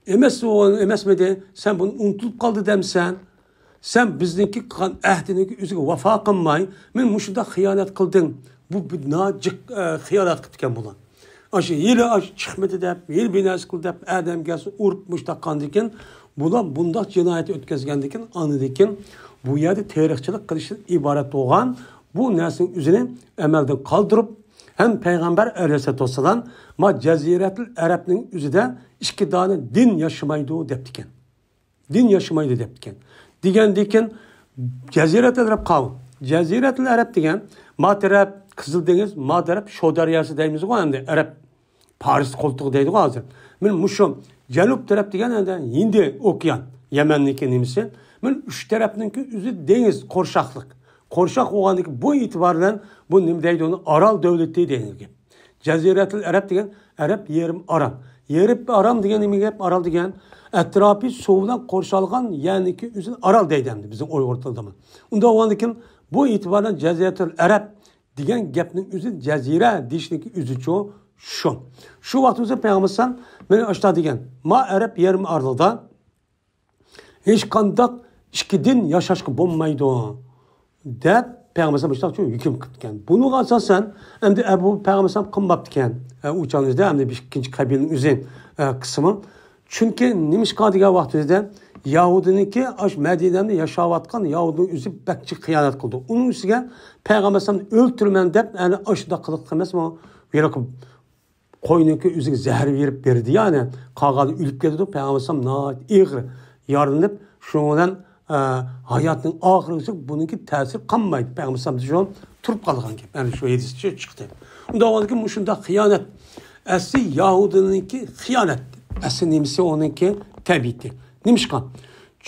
ئەمەس، ئەمەسمىدى؟ سەن بۇنى ئۇنتۇلۇپ قالدى دەمسەن؟ سەن بىزنىڭكى قىلغان ئەھدىنىڭكى ئۆزىگە ۋاپا قىلماي، مەن مۇشۇنداق خىيانەت قىلدىڭ. بۇ بىر ناجىق، ئە، خىيانەت قىپتىكەن بۇلار. ئاشۇ ھېلى ئاشۇ چىقمىدى دەپ، ھېلى بىر نەرسە قىلدى دەپ، ئادەم گەلسە ئۇرۇپ مۇشۇنداق قىلغاندىكىن، بۇلار بۇنداق جىنايەت ئۆتكۈزگەندىكىن، ئاندىكىن بۇ يەردە تېرىقچىلىق قىلىشتىن ئىبارەت بولغان بۇ نەرسىنىڭ ئۆزىنى ئەمەلدىن قالدۇرۇپ، ھەم پەيغەمبەر ئەلەيھىسسالاتۇ ۋەسسالام ما جەزىرەتۇل ئەرەبنىڭ ئۆزىدە ئىككى دانە دىن ياشىمايدۇ دەپتىكەن. دىن ياشىمايدۇ دەپتىكەن. دېگەندىكىن جەزىرەتۇل ئەرەب قاۋۇ. جەزىرەتۇل ئەرەب دېگەن ما تەرەپ قىزىل دېڭىز، ما تەرەپ شو دەرياسى دەيمىزغۇ ئەمدى ئەرەب پارس قولتۇقى دەيدىغۇ ھازىر. مەن مۇشۇ جەنۇب تەرەپ دېگەن ئەمدى ھىندى ئوكيان، يەمەننىڭكى نېمىسى. مەن ئۈچ تەرەپنىڭكى ئۆزى دېڭىز، قورشاقلىق. قورشاق بولغاندىكى بۇ ئېتىبار بىلەن بۇ نېمە دەيدۇ ئۇنى؟ ئارال دۆلىتى دەيدىكەن. جەزىرەتۇل ئەرەب دېگەن ئەرەب يېرىم ئارال. يېرىم ئارال دېگەن نېمە گەپ؟ ئارال دېگەن ئەتراپى سۇ بىلەن قورشالغان يەرنىڭكى ئۆزىنى ئارال دەيدۇ ئەمدى بىزنىڭ ئۇيغۇر تىلىدا. ئۇنداق بولغاندىكىن بۇ ئېتىبار بىلەن جەزىرەتۇل ئەرەب دېگەن گەپنىڭ ئۆزى جەزىرە دېيىشنىڭكى ئۆزىچۇ شۇ. شۇ ۋاقتىمىزدا پەيغەمبەر ئەلەيھىسسالام مېنى ئاشتا دېگەن، ما ئەرەب يېرىم ئارىلىدا ھېچقانداق ئىككى دىن ياشاشقا بولمايدۇ دەپ پەيغەمبەر ئەلەيھىسسالام مۇشۇنداق ھۆكۈم قىپتىكەن. بۇنىڭغا ئاساسەن ئەمدى ئەبۇ پەيغەمبەر ئەلەيھىسسالام قىلماپتىكەن. ئە، ئۇ چاغدا ئەمدى بىر ئىككىنچى قەبىلىنىڭ ئۆزى، ئە، قىسمى. چۈنكى نېمىشقا دېگەن ۋاقتىمىزدا يەھۇدىينىڭكى ئاشۇ مەدىنەدە ياشاۋاتقان يەھۇدىينىڭ ئۆزى بەك جىق خىيانەت قىلدى. ئۇنىڭ ئۈستىگە پەيغەمبەر ئەلەيھىسسالامنى ئۆلتۈرىمەن دەپ، يەنى ئاشۇنداق قىلىق ئەمەسمۇ؟ ھېلىقى قوينىڭكى ئۆزىگە زەھەر بېرىپ بەردى، يەنى قالغانى ئۆلۈپ كېتىدۇ. پەيغەمبەر ئەلەيھىسسالام ناھايىتى ئېغىر يارىلىنىپ، شۇنىڭ بىلەن، ئە، ھاياتنىڭ ئاخىرىغىچە بۇنىڭكى تەسىرى قالمايدۇ. پەيغەمبەر ئەلەيھىسسالام شۇ تۇرۇپ قالغان گەپ. يەنى شۇ ھەدىستە چىقتى. ئۇنداق بولغاندىكىن مۇشۇنداق خىيانەت. ئەسلى يەھۇدىينىڭكى خىيانەت. ئەسلى نېمىسى ئۇنىڭكى؟ تەبىئىتى. نېمىشقا؟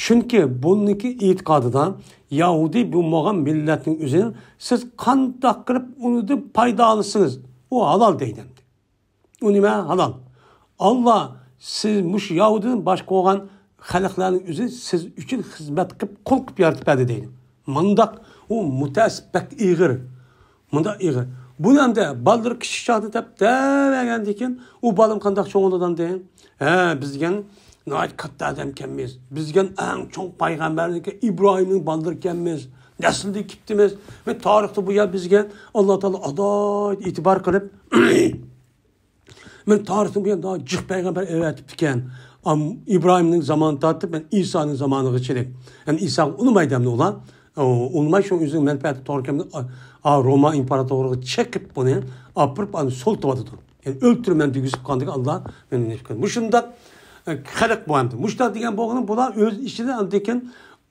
چۈنكى بۇنىڭكى ئېتىقادىدا يەھۇدىي بولمىغان مىللەتنىڭ ئۆزىنى سىز قانداق قىلىپ ئۇنىڭدىن پايدا ئالىسىز؟ ئۇ ھالال دەيدۇ ئەمدى. ئۇ نېمە؟ ھالال. ئاللا سىز مۇشۇ يەھۇدىيدىن باشقا بولغان خەلقلەرنىڭ ئۆزى سىز ئۈچۈن خىزمەت قىلىپ، قۇل قىلىپ يارىتىپ بەردى دەيدۇ. مۇنداق ئۇ مۇتەئەسسىپ بەك ئېغىر. مۇنداق ئېغىر. بۇنى ئەمدى بالىلىرى كىچىك چاغدا دەپ دەۋەرگەندىن كېيىن، ئۇ بالام قانداق چوڭ بولىدۇ ئەمدى؟ ھە، بىز دېگەن ناھايىتى كاتتا ئادەمكەنمىز. بىز دېگەن ئەڭ چوڭ پەيغەمبەرنىڭكى ئىبراھىمنىڭ بالىلىرىكەنمىز. نەسلىدىن كېپتىمىز. ۋە تارىختا بۇ يەر بىزگە ئاللا تائالا ئالاھىدە ئېتىبار قىلىپ، مەن تارىختىن بۇيان جىق پەيغەمبەر ئەۋەتىپتىكەن. ئام-، ئىبراھىمنىڭ زامانى تارتىپ، مەن ئىسانىڭ زامانىغىچىلىك. يەنى ئىساغا ئۇنىمايدۇ ئەمدى ئۇلار. ئۇ-، ئۇنىماي شۇ ئۆزىنىڭ مەنپەئەتى توغرا كەلمىدى. ئا-، ئا، روما ئىمپېراتورلۇقىغا چېقىپ بۇنى ئاپىرىپ، ئۇنى سولىتىۋاتىدۇ. يەنى ئۆلتۈرىمەن دېگۈزۈپ قالدىكى ئاللا مېنى نېمە قىلدى. مۇشۇنداق، ئە، خەلق بۇ ئەمدى. مۇشۇنداق دېگەن بولغىنى بۇلار ئۆز ئىچىدە ئاندىن كېيىن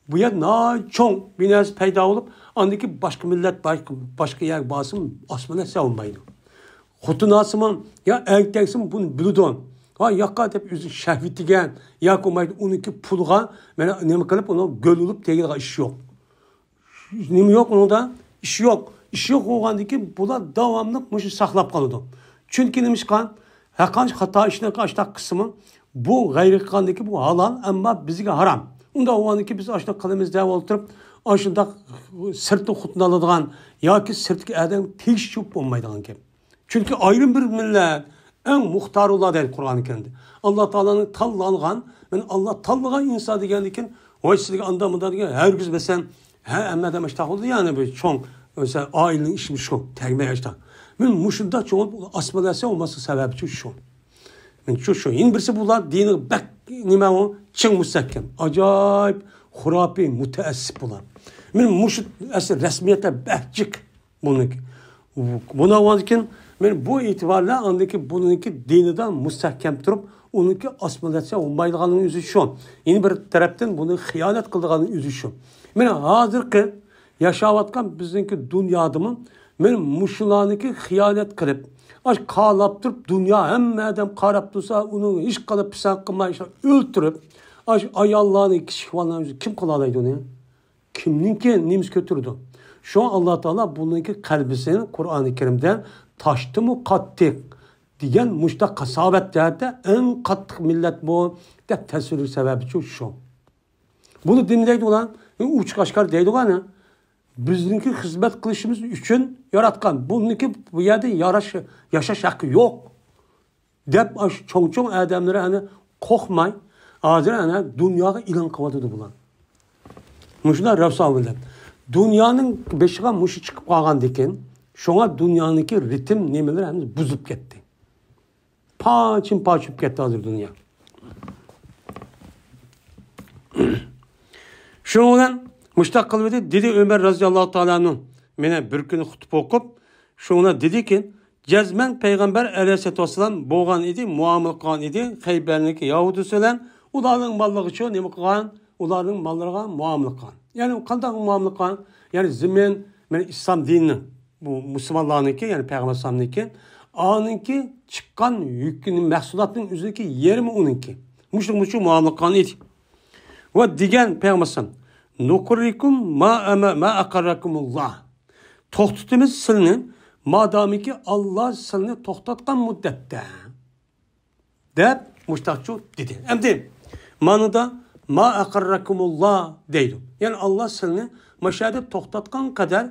بۇ يەر ناھايىتى چوڭ بىر نەرسە پەيدا بولۇپ، ئاندىن كېيىن باشقا مىللەت باش-، باشقا يەرگە بارسىمۇ ئاسمىنى سەۋمايدۇ. خوتۇن ئالسىمۇ يا ئەركەك ئالسىمۇ بۇنى بىلىدۇ. ھا ياققا دەپ ئۆزى شەھۋىتىگە ياكى بولمايدۇ ئۇنىڭكى پۇلىغا مانا نېمە قىلىپ ئۇنى گۆل بولۇپ تېگىدىغان ئىش يوق. نېمە يوق ئۇنىڭدا؟ ئىش يوق. ئىش يوق بولغاندىن كېيىن بۇلار داۋاملىق مۇشۇ ساقلاپ قالىدۇ. چۈنكى نېمىشقا؟ ھەرقانچە خاتا ئىشنى ئاشتاق قىلسىمۇ، بۇ غەيرىي قىلغاندىن كېيىن بۇ ھالال، ئەمما بىزگە ھارام. ئۇنداق بولغاندىن كېيىن بىز ئاشۇنداق قىلىمىز دەپ ئولتۇرۇپ، ئاشۇنداق سىرتتا خوتۇن ئالىدىغان ياكى سىرتتىكى ئادەمگە تېگىشچى بولمايدىغان گەپ. چۈنكى ئايرىم بىر مىللەت، ئەڭ مۇختارۇللا دەيدۇ قۇرئانى كەرىمدە. ئاللا تائالانىڭ تاللانغان، مەن ئاللا تاللىغان ئىنسان دېگەندىن كېيىن، ۋاي سىزگە ئاندا مۇندا دېگەن ھەرگىز مەسەلەن، ھە، ھەممە ئادەم ئاشتاق بولدى، يەنى بىر چوڭ، مەسىلەن، ئائىلىنىڭ ئىشى شۇ، تەگمەي ئاشتاق. مەن مۇشۇنداق چوڭ ئاسما نەرسە بولماسلىق سەۋەبى شۇ. مەن شۇ، شۇ. يەنە بىرسى بۇلار دىنىغا بەك نېمە ئۇ، چىڭ مۇستەھكەم. ئاجايىپ خۇراپىي مۇتەئەسسىپ بۇلار. مەن مۇشۇ ئەسلى رەسمىيەتلەر بەك جىق. بۇنىڭكى. بۇنى ئاڭلىغاندىن كېيىن مەن بۇ ئېتىبار بىلەن ئاندىن كېيىن بۇنىڭكى دىنىدا مۇستەھكەم تۇرۇپ، ئۇنىڭكى ئاسسىمىلياتسىيە بولمايدىغانلىقىنىڭ ئۆزى شۇ. يەنە بىر تەرەپتىن بۇنى خىيانەت قىلىدىغانلىقىنىڭ ئۆزى شۇ. مانا ھازىرقى ياشاۋاتقان بىزنىڭكى دۇنيادىمۇ مانا مۇشۇلارنىڭكى خىيانەت قىلىپ، ئاش قالاپ تۇرۇپ، دۇنيا ھەممە ئادەم قاراپ تۇرسا، ئۇنىڭ ھېچقانداق پىسەنت قىلماي ئۆلتۈرۈپ، ئاش ئاياللارنى، كىچىك بالىلارنى كىم قىلالايدۇ ئۇنى؟ كىمنىڭكى نېمىسى كۆتۈرىدۇ؟ شۇڭا ئاللا تائالا بۇنىڭكى قەلبىسىنى قۇرئانى كەرىمدە تاشتىنمۇ قاتتىق دېگەن مۇشۇنداق قاساۋەت جەھەتتە ئەڭ قاتتىق مىللەت بۇ دەپ تەسۋىرلىگەن سەۋەبى شۇ. بۇنى نېمە دەيدۇ ئۇلار؟ ئوچۇق ئاشكارا دەيدىغۇ ئەنە. بىزنىڭكى خىزمەت قىلىشىمىز ئۈچۈن ياراتقان. بۇنىڭكى بۇ يەردە ياراش، ياشاش ھەققى يوق. دەپ ئاشۇ چوڭ-چوڭ ئادەملىرى ئەنە قورقماي، ھازىر ئەنە دۇنياغا ئېلان قىلىۋاتىدۇ بۇلار. مۇشۇنداق رەسۋا مىللەت. دۇنيانىڭ بېشىغا مۇشۇ چىقىپ قالغاندىكىن، شۇڭا دۇنيانىڭكى رىتىم نېمىلىرى ھەممىسى بۇزۇلۇپ كەتتى. پاچىم-پاچ بولۇپ كەتتى ھازىر دۇنيا. شۇنىڭ بىلەن مۇشۇنداق قىلىۋىدى، دېدى ئۆمەر رەزىياللاھۇ تائالا ئەنھۇ. مانا بىر كۈنى خۇتبە ئوقۇپ، شۇنىڭ بىلەن دېدىكى، جەزمەن پەيغەمبەر ئەلەيھىسسالاتۇ ۋەسسالام بولغان ئىدى، مۇئامىلە قىلغان ئىدى خەيبەرنىڭكى يەھۇدىيسى بىلەن، ئۇلارنىڭ ماللىرىغىچۇ نېمە قىلغان؟ ئۇلارنىڭ ماللىرىغا مۇئامىلە قىلغان. يەنى قانداق مۇئامىلە قىلغان؟ يەنى زىممەن، مانا ئىسلام دىنىنىڭ، بۇ مۇسۇلمانلارنىڭكى، يەنى پەيغەمبەر ئەلەيھىسسالامنىڭكى، ئانىڭكى چىققان يۈكىنى، مەھسۇلاتنىڭ ئۆزىنىڭكى يېرىمى ئۇنىڭكى. مۇشۇ، مۇشۇ مۇئامىلە قىلغان ئىدى. ۋە دېگەن پەيغەمبەر ئەلەيھىسسالام، نۇقىررىكۇم ما ئەمە-، ما ئەقەررەكۇمۇللا. توختىتىمىز سىلنى، مادامىكى ئاللا سىلنى توختاتقان مۇددەتتە. دەپ مۇشتاقچۇ دېدى. ئەمدى مانىدا ما ئەقەررەكۇمۇللا دەيدۇ. يەنى ئاللا سىلنى ماشۇ يەردە توختاتقان قەدەر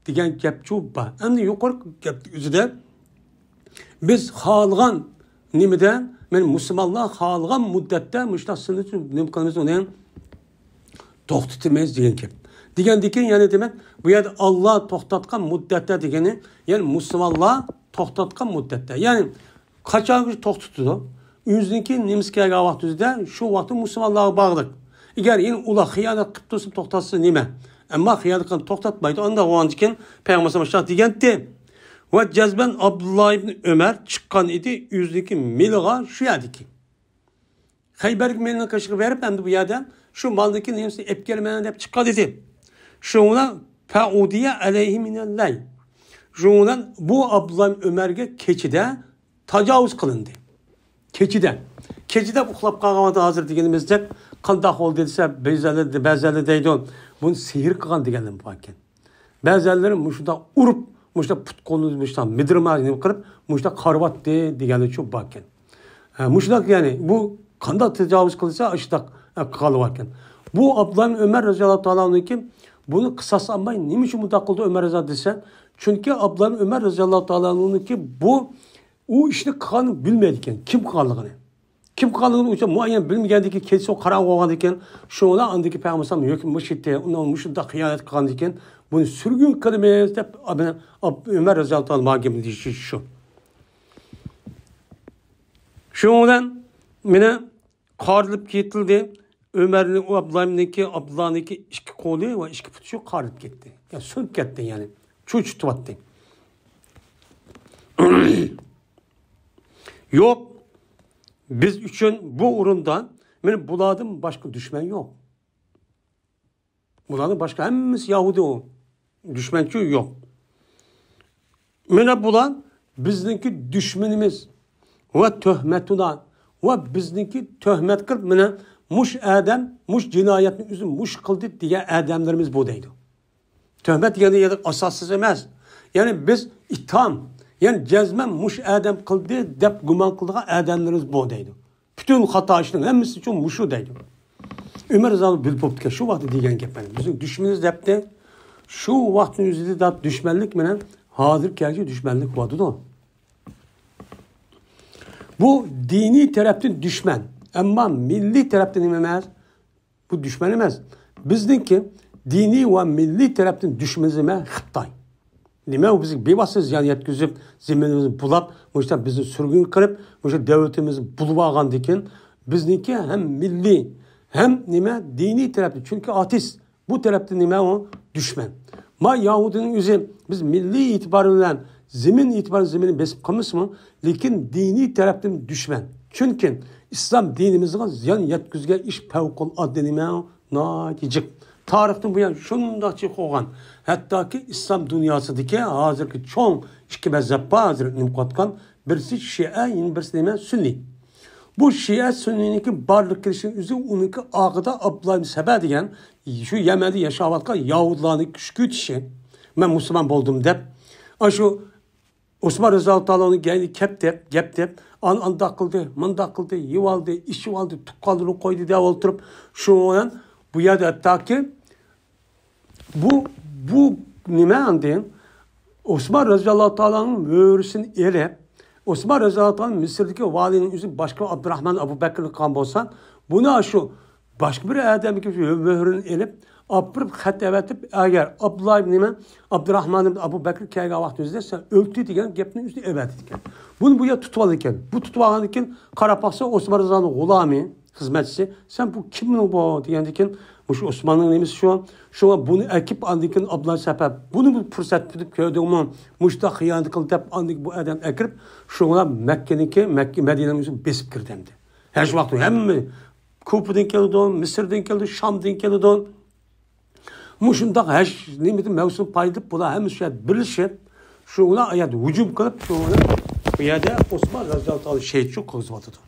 دېگەن گەپچۇ بار. ئەمدى يۇقىرىقى گەپ ئۆزىدە بىز خالىغان نېمىدە، مەن مۇسۇلمانلار خالىغان مۇددەتتە مۇشۇنداق سىلنى نېمە قىلىمىز ئۇنى؟ توختىتىمىز دېگەن گەپ. دېگەندىن كېيىن يەنە دېمەك، بۇ يەردە ئاللا توختاتقان مۇددەتتە دېگىنى، يەنى مۇسۇلمانلار توختاتقان مۇددەتتە. يەنى قاچان توختىتىدۇ؟ ئۆزىنىڭكى نېمىسى كەلگەن ۋاقتىدا، شۇ ۋاقىتتا مۇسۇلمانلارغا باغلىق. ئەگەر يەنە ئۇلار خىيانەت قىلىپ تۇرسا توختاتسا نېمە؟ ئەمما خىيانەت قىلىپ توختاتمايدۇ. ئانداق بولغاندىن كېيىن پەيغەمبەر ئەلەيھىسسالام دېگەنتى، ۋە جەزمەن ئابدۇللا ئىبن ئۆمەر چىققان ئىدى ئۆزىنىڭكى مېلىغا شۇ يەردىكى. خەيبەرگە مېلىنىڭ قېشىغا بېرىپ، ئەمدى بۇ يەردە شۇ مالدىكى نېمىسىنى ئېلىپ كېلىمەن دەپ چىققان ئىدى. شۇنىڭ بىلەن فەئۇدىيە ئەلەيھى مىنەللەيل. شۇنىڭ بىلەن بۇ ئابدۇللا ئۆمەرگە كېچىدە تاجاۋۇز قىلىندى. كېچىدە. كېچىدە ئۇخلاپ قالغان ۋاقتى ھازىر دېگىنىمىزدەك قانداق بولدى دېسە، بەزىلەر، بەزىلەر دەيدۇ، بۇنى سېھىر قىلغان دېگەنلەر باركەن. بەزىلەر مۇشۇنداق ئۇرۇپ، مۇشۇنداق پۇت قولىنى مۇشۇنداق مىدىرما نېمە قىلىپ، مۇشۇنداق قارىۋاتتى دېگەنلەرچۇ باركەن. ھە، مۇشۇنداق يەنى بۇ قانداق تاجاۋۇز قىلسا، ئاشۇنداق، ھە، قىلىۋاتكەن. بۇ ئابدۇللا ئىبن ئۆمەر رەزىياللاھۇ تائالا ئەنھۇكى بۇنى قىساس ئالماي نېمە ئۈچۈن بۇنداق قىلدى ئۆمەر رەزىياللاھۇ دېسە، چۈنكى ئابدۇللا ئىبن ئۆمەر رەزىياللاھۇ تائالا ئەنھۇكى بۇ، ئۇ ئىشنى قىلغاننى بىلمەيدىكەن، كىم قىلغانلىقىنى. كىم قىلغانلىقىنى ئۇنچە مۇئەييەن بىلمىگەندىكىن، كېچىسى قاراڭغۇ بولغاندىكىن، شۇڭا ئاندىكى پەيغەمبەر ئەلەيھىسسالام ھۆكۈم بوشىتتى، ئۇنىڭ مۇشۇنداق خىيانەت قىلغاندىكىن، بۇنى سۈرگۈن قىلىمىز دەپ، ئابدۇ-، ئاب-، ئۆمەر رەزىياللاھۇ تائالا ماڭا گېپىنى دېيىشى شۇ. شۇنىڭ بىلەن مېنى قارىلىپ كېتىلدى. ئۆمەرنى، ئۇ ئابدۇللانىڭكى، ئابدۇللانىڭكى ئىككى قولى ۋە ئىككى پۇتى شۇ قارىلىپ كەتتى. يا سۇنۇپ كەتتى يەنى. چۇچۇتۇۋاتتى. يوق، بىز ئۈچۈن بۇ ئورۇندا مانا بۇلاردىن باشقا دۈشمەن يوق. بۇلارنىڭ باشقا ھەممىسى يەھۇدىي ئۇ. دۈشمەنچۇ يوق. مانا بۇلار بىزنىڭكى دۈشمىنىمىز ۋە تۆھمەتۇنا ۋە بىزنىڭكى تۆھمەت قىلىپ، مانا مۇش ئادەم مۇش جىنايەتنى ئۆزى مۇش قىلدى دېگەن ئادەملىرىمىز بۇ دەيدۇ. تۆھمەت دېگەندە يەنە ئاساسسىز ئەمەس. يەنى بىز ئىتتىھام، يەنى جەزمەن مۇشۇ ئادەم قىلدى دەپ گۇمان قىلىدىغان ئادەملىرىمىز بۇ دەيدۇ. پۈتۈن خاتا ئىشنىڭ ھەممىسى ئۈچۈن مۇشۇ دەيدۇ. ئۆمەر رەزىياللاھۇ بىلىپ بوپتىكەن شۇ ۋاقىتتا دېگەن گەپلەرنى. بىزنىڭ دۈشمىنىمىز دەپتى. شۇ ۋاقىتنىڭ ئۆزىدە دەپ دۈشمەنلىك بىلەن ھازىرغىچە دۈشمەنلىك بولۇۋاتىدۇ. بۇ دىنىي تەرەپتىن دۈشمەن، ئەمما مىللىي تەرەپتىن نېمە ئەمەس؟ بۇ دۈشمەن ئەمەس. بىزنىڭكى دىنىي ۋە مىللىي تەرەپتىن دۈشمىنىمىز نېمە؟ خىتاي. نېمە ئۇ بىزگە بىۋاسىتە زىيان يەتكۈزۈپ، زېمىنىمىزنى بۇلاپ، مۇشۇنداق بىزنى سۈرگۈن قىلىپ، مۇشۇ دۆلىتىمىزنى بۇلىۋالغاندىكىن، بىزنىڭكى ھەم مىللىي، ھەم نېمە، دىنىي تەرەپتىن. چۈنكى ئاتېئىست، بۇ تەرەپتىن نېمە ئۇ؟ دۈشمەن. ما يەھۇدىينىڭ ئۆزى بىز مىللىي ئېتىبارى بىلەن، زېمىن ئېتىبارى بىلەن زېمىننى بېسىپ قالمىسىمۇ، لېكىن دىنىي تەرەپتىن دۈشمەن. چۈنكى ئىسلام دىنىمىزغا زىيان يەتكۈزگەن ئىش پەۋقۇلئاددە نېمە ئۇ؟ ناھايىتى جىق. تارىختىن بۇيان شۇنداق جىق بولغان. ھەتتاكى ئىسلام دۇنياسىدىكى ھازىرقى چوڭ ئىككى مەزھەپ بار، ھازىر نېمە قىلىۋاتقان، بىرسى شىئە، يەنە بىرسى نېمە؟ سۈننىي. بۇ شىئە سۈننىينىڭكى بارلىققا كېلىشىنىڭ ئۆزى ئۇنىڭكى ئارقىدا ئابدۇللا ئىبن سەبە دېگەن شۇ يەمەندە ياشاۋاتقان يەھۇدىيلارنى كۈشكۈرتۈشى، مەن مۇسۇلمان بولدۇم دەپ، ئاشۇ ئوسمان رەزىياللاھۇ تائالانىڭ كەينىگە كەپ دەپ، گەپ دەپ، ئان-، ئانداق قىلدى، مۇنداق قىلدى، يېۋالدى، ئىچىۋالدى، تۇغقانلىرىنى قويدى دەپ ئولتۇرۇپ، شۇنىڭ بىلەن بۇ يەردە ھەتتاكى بۇ، بۇ نېمە ئاندىن؟ ئوسمان رەزىياللاھۇ تائالانىڭ مۆھرىسىنى ئېلىپ، ئوسمان رەزىياللاھۇ تائالا مىسىردىكى ۋالىينىڭ ئۆزى باشقا ئابدۇراخمان ئەبۇ بەكرنى قىلغان بولسا، بۇنى شۇ باشقا بىر ئادەمگە شۇ مۆھرىنى ئېلىپ، ئاپىرىپ خەت ئەۋەتىپ، ئەگەر ئابدۇللا ئىبن نېمە، ئابدۇراخمان ئىبن ئەبۇ بەكر كەلگەن ۋاقتىمىزدا سەن ئۆلتۈر دېگەن گەپنى ئۆزىنى ئەۋەتىدىكەن. بۇنى بۇ يەر تۇتۇۋالىدىكەن. بۇ تۇتۇۋالغاندىن كېيىن قاراپ باقسا، ئوسمان رەزىياللاھۇنىڭ غۇلامى، خىزمەتچىسى، سەن بۇ كىمنىڭ بۇ دېگەندىن كېيىن، مۇشۇ ئوسماننىڭ نېمىسى شۇ. شۇڭا بۇنى ئەكىپ ئاندىن كېيىن ئابدۇللا سەپەر، بۇنى بۇ پۇرسەت بىلىپ كۆردۈڭمۇ؟ مۇشۇنداق خىيانەت قىل دەپ ئاندىن كېيىن بۇ ئادەمنى ئەكىرىپ، شۇڭا مەككىنىڭكى، مەككە، مەدىنىنىڭ ئۆزىنى بېسىپ كىردى ئەمدى. ھەر شۇ ۋاقىت ھەممە كۇپىدىن كېلىدۇ، مىسىردىن كېلىدۇ، شامدىن كېلىدۇ. مۇشۇنداق ھەش نېمىدىن مەۋسۇم پايدىلىنىپ، بۇلار ھەممىسى شۇ يەردە بىرلىشىپ، شۇ بىلەن ئايەت ھۇجۇم قىلىپ، شۇ بىلەن بۇ يەردە ئوسمان رەزىياللاھۇ تائالا شېھىت شۇ قىلغۇزۇۋاتىدۇ.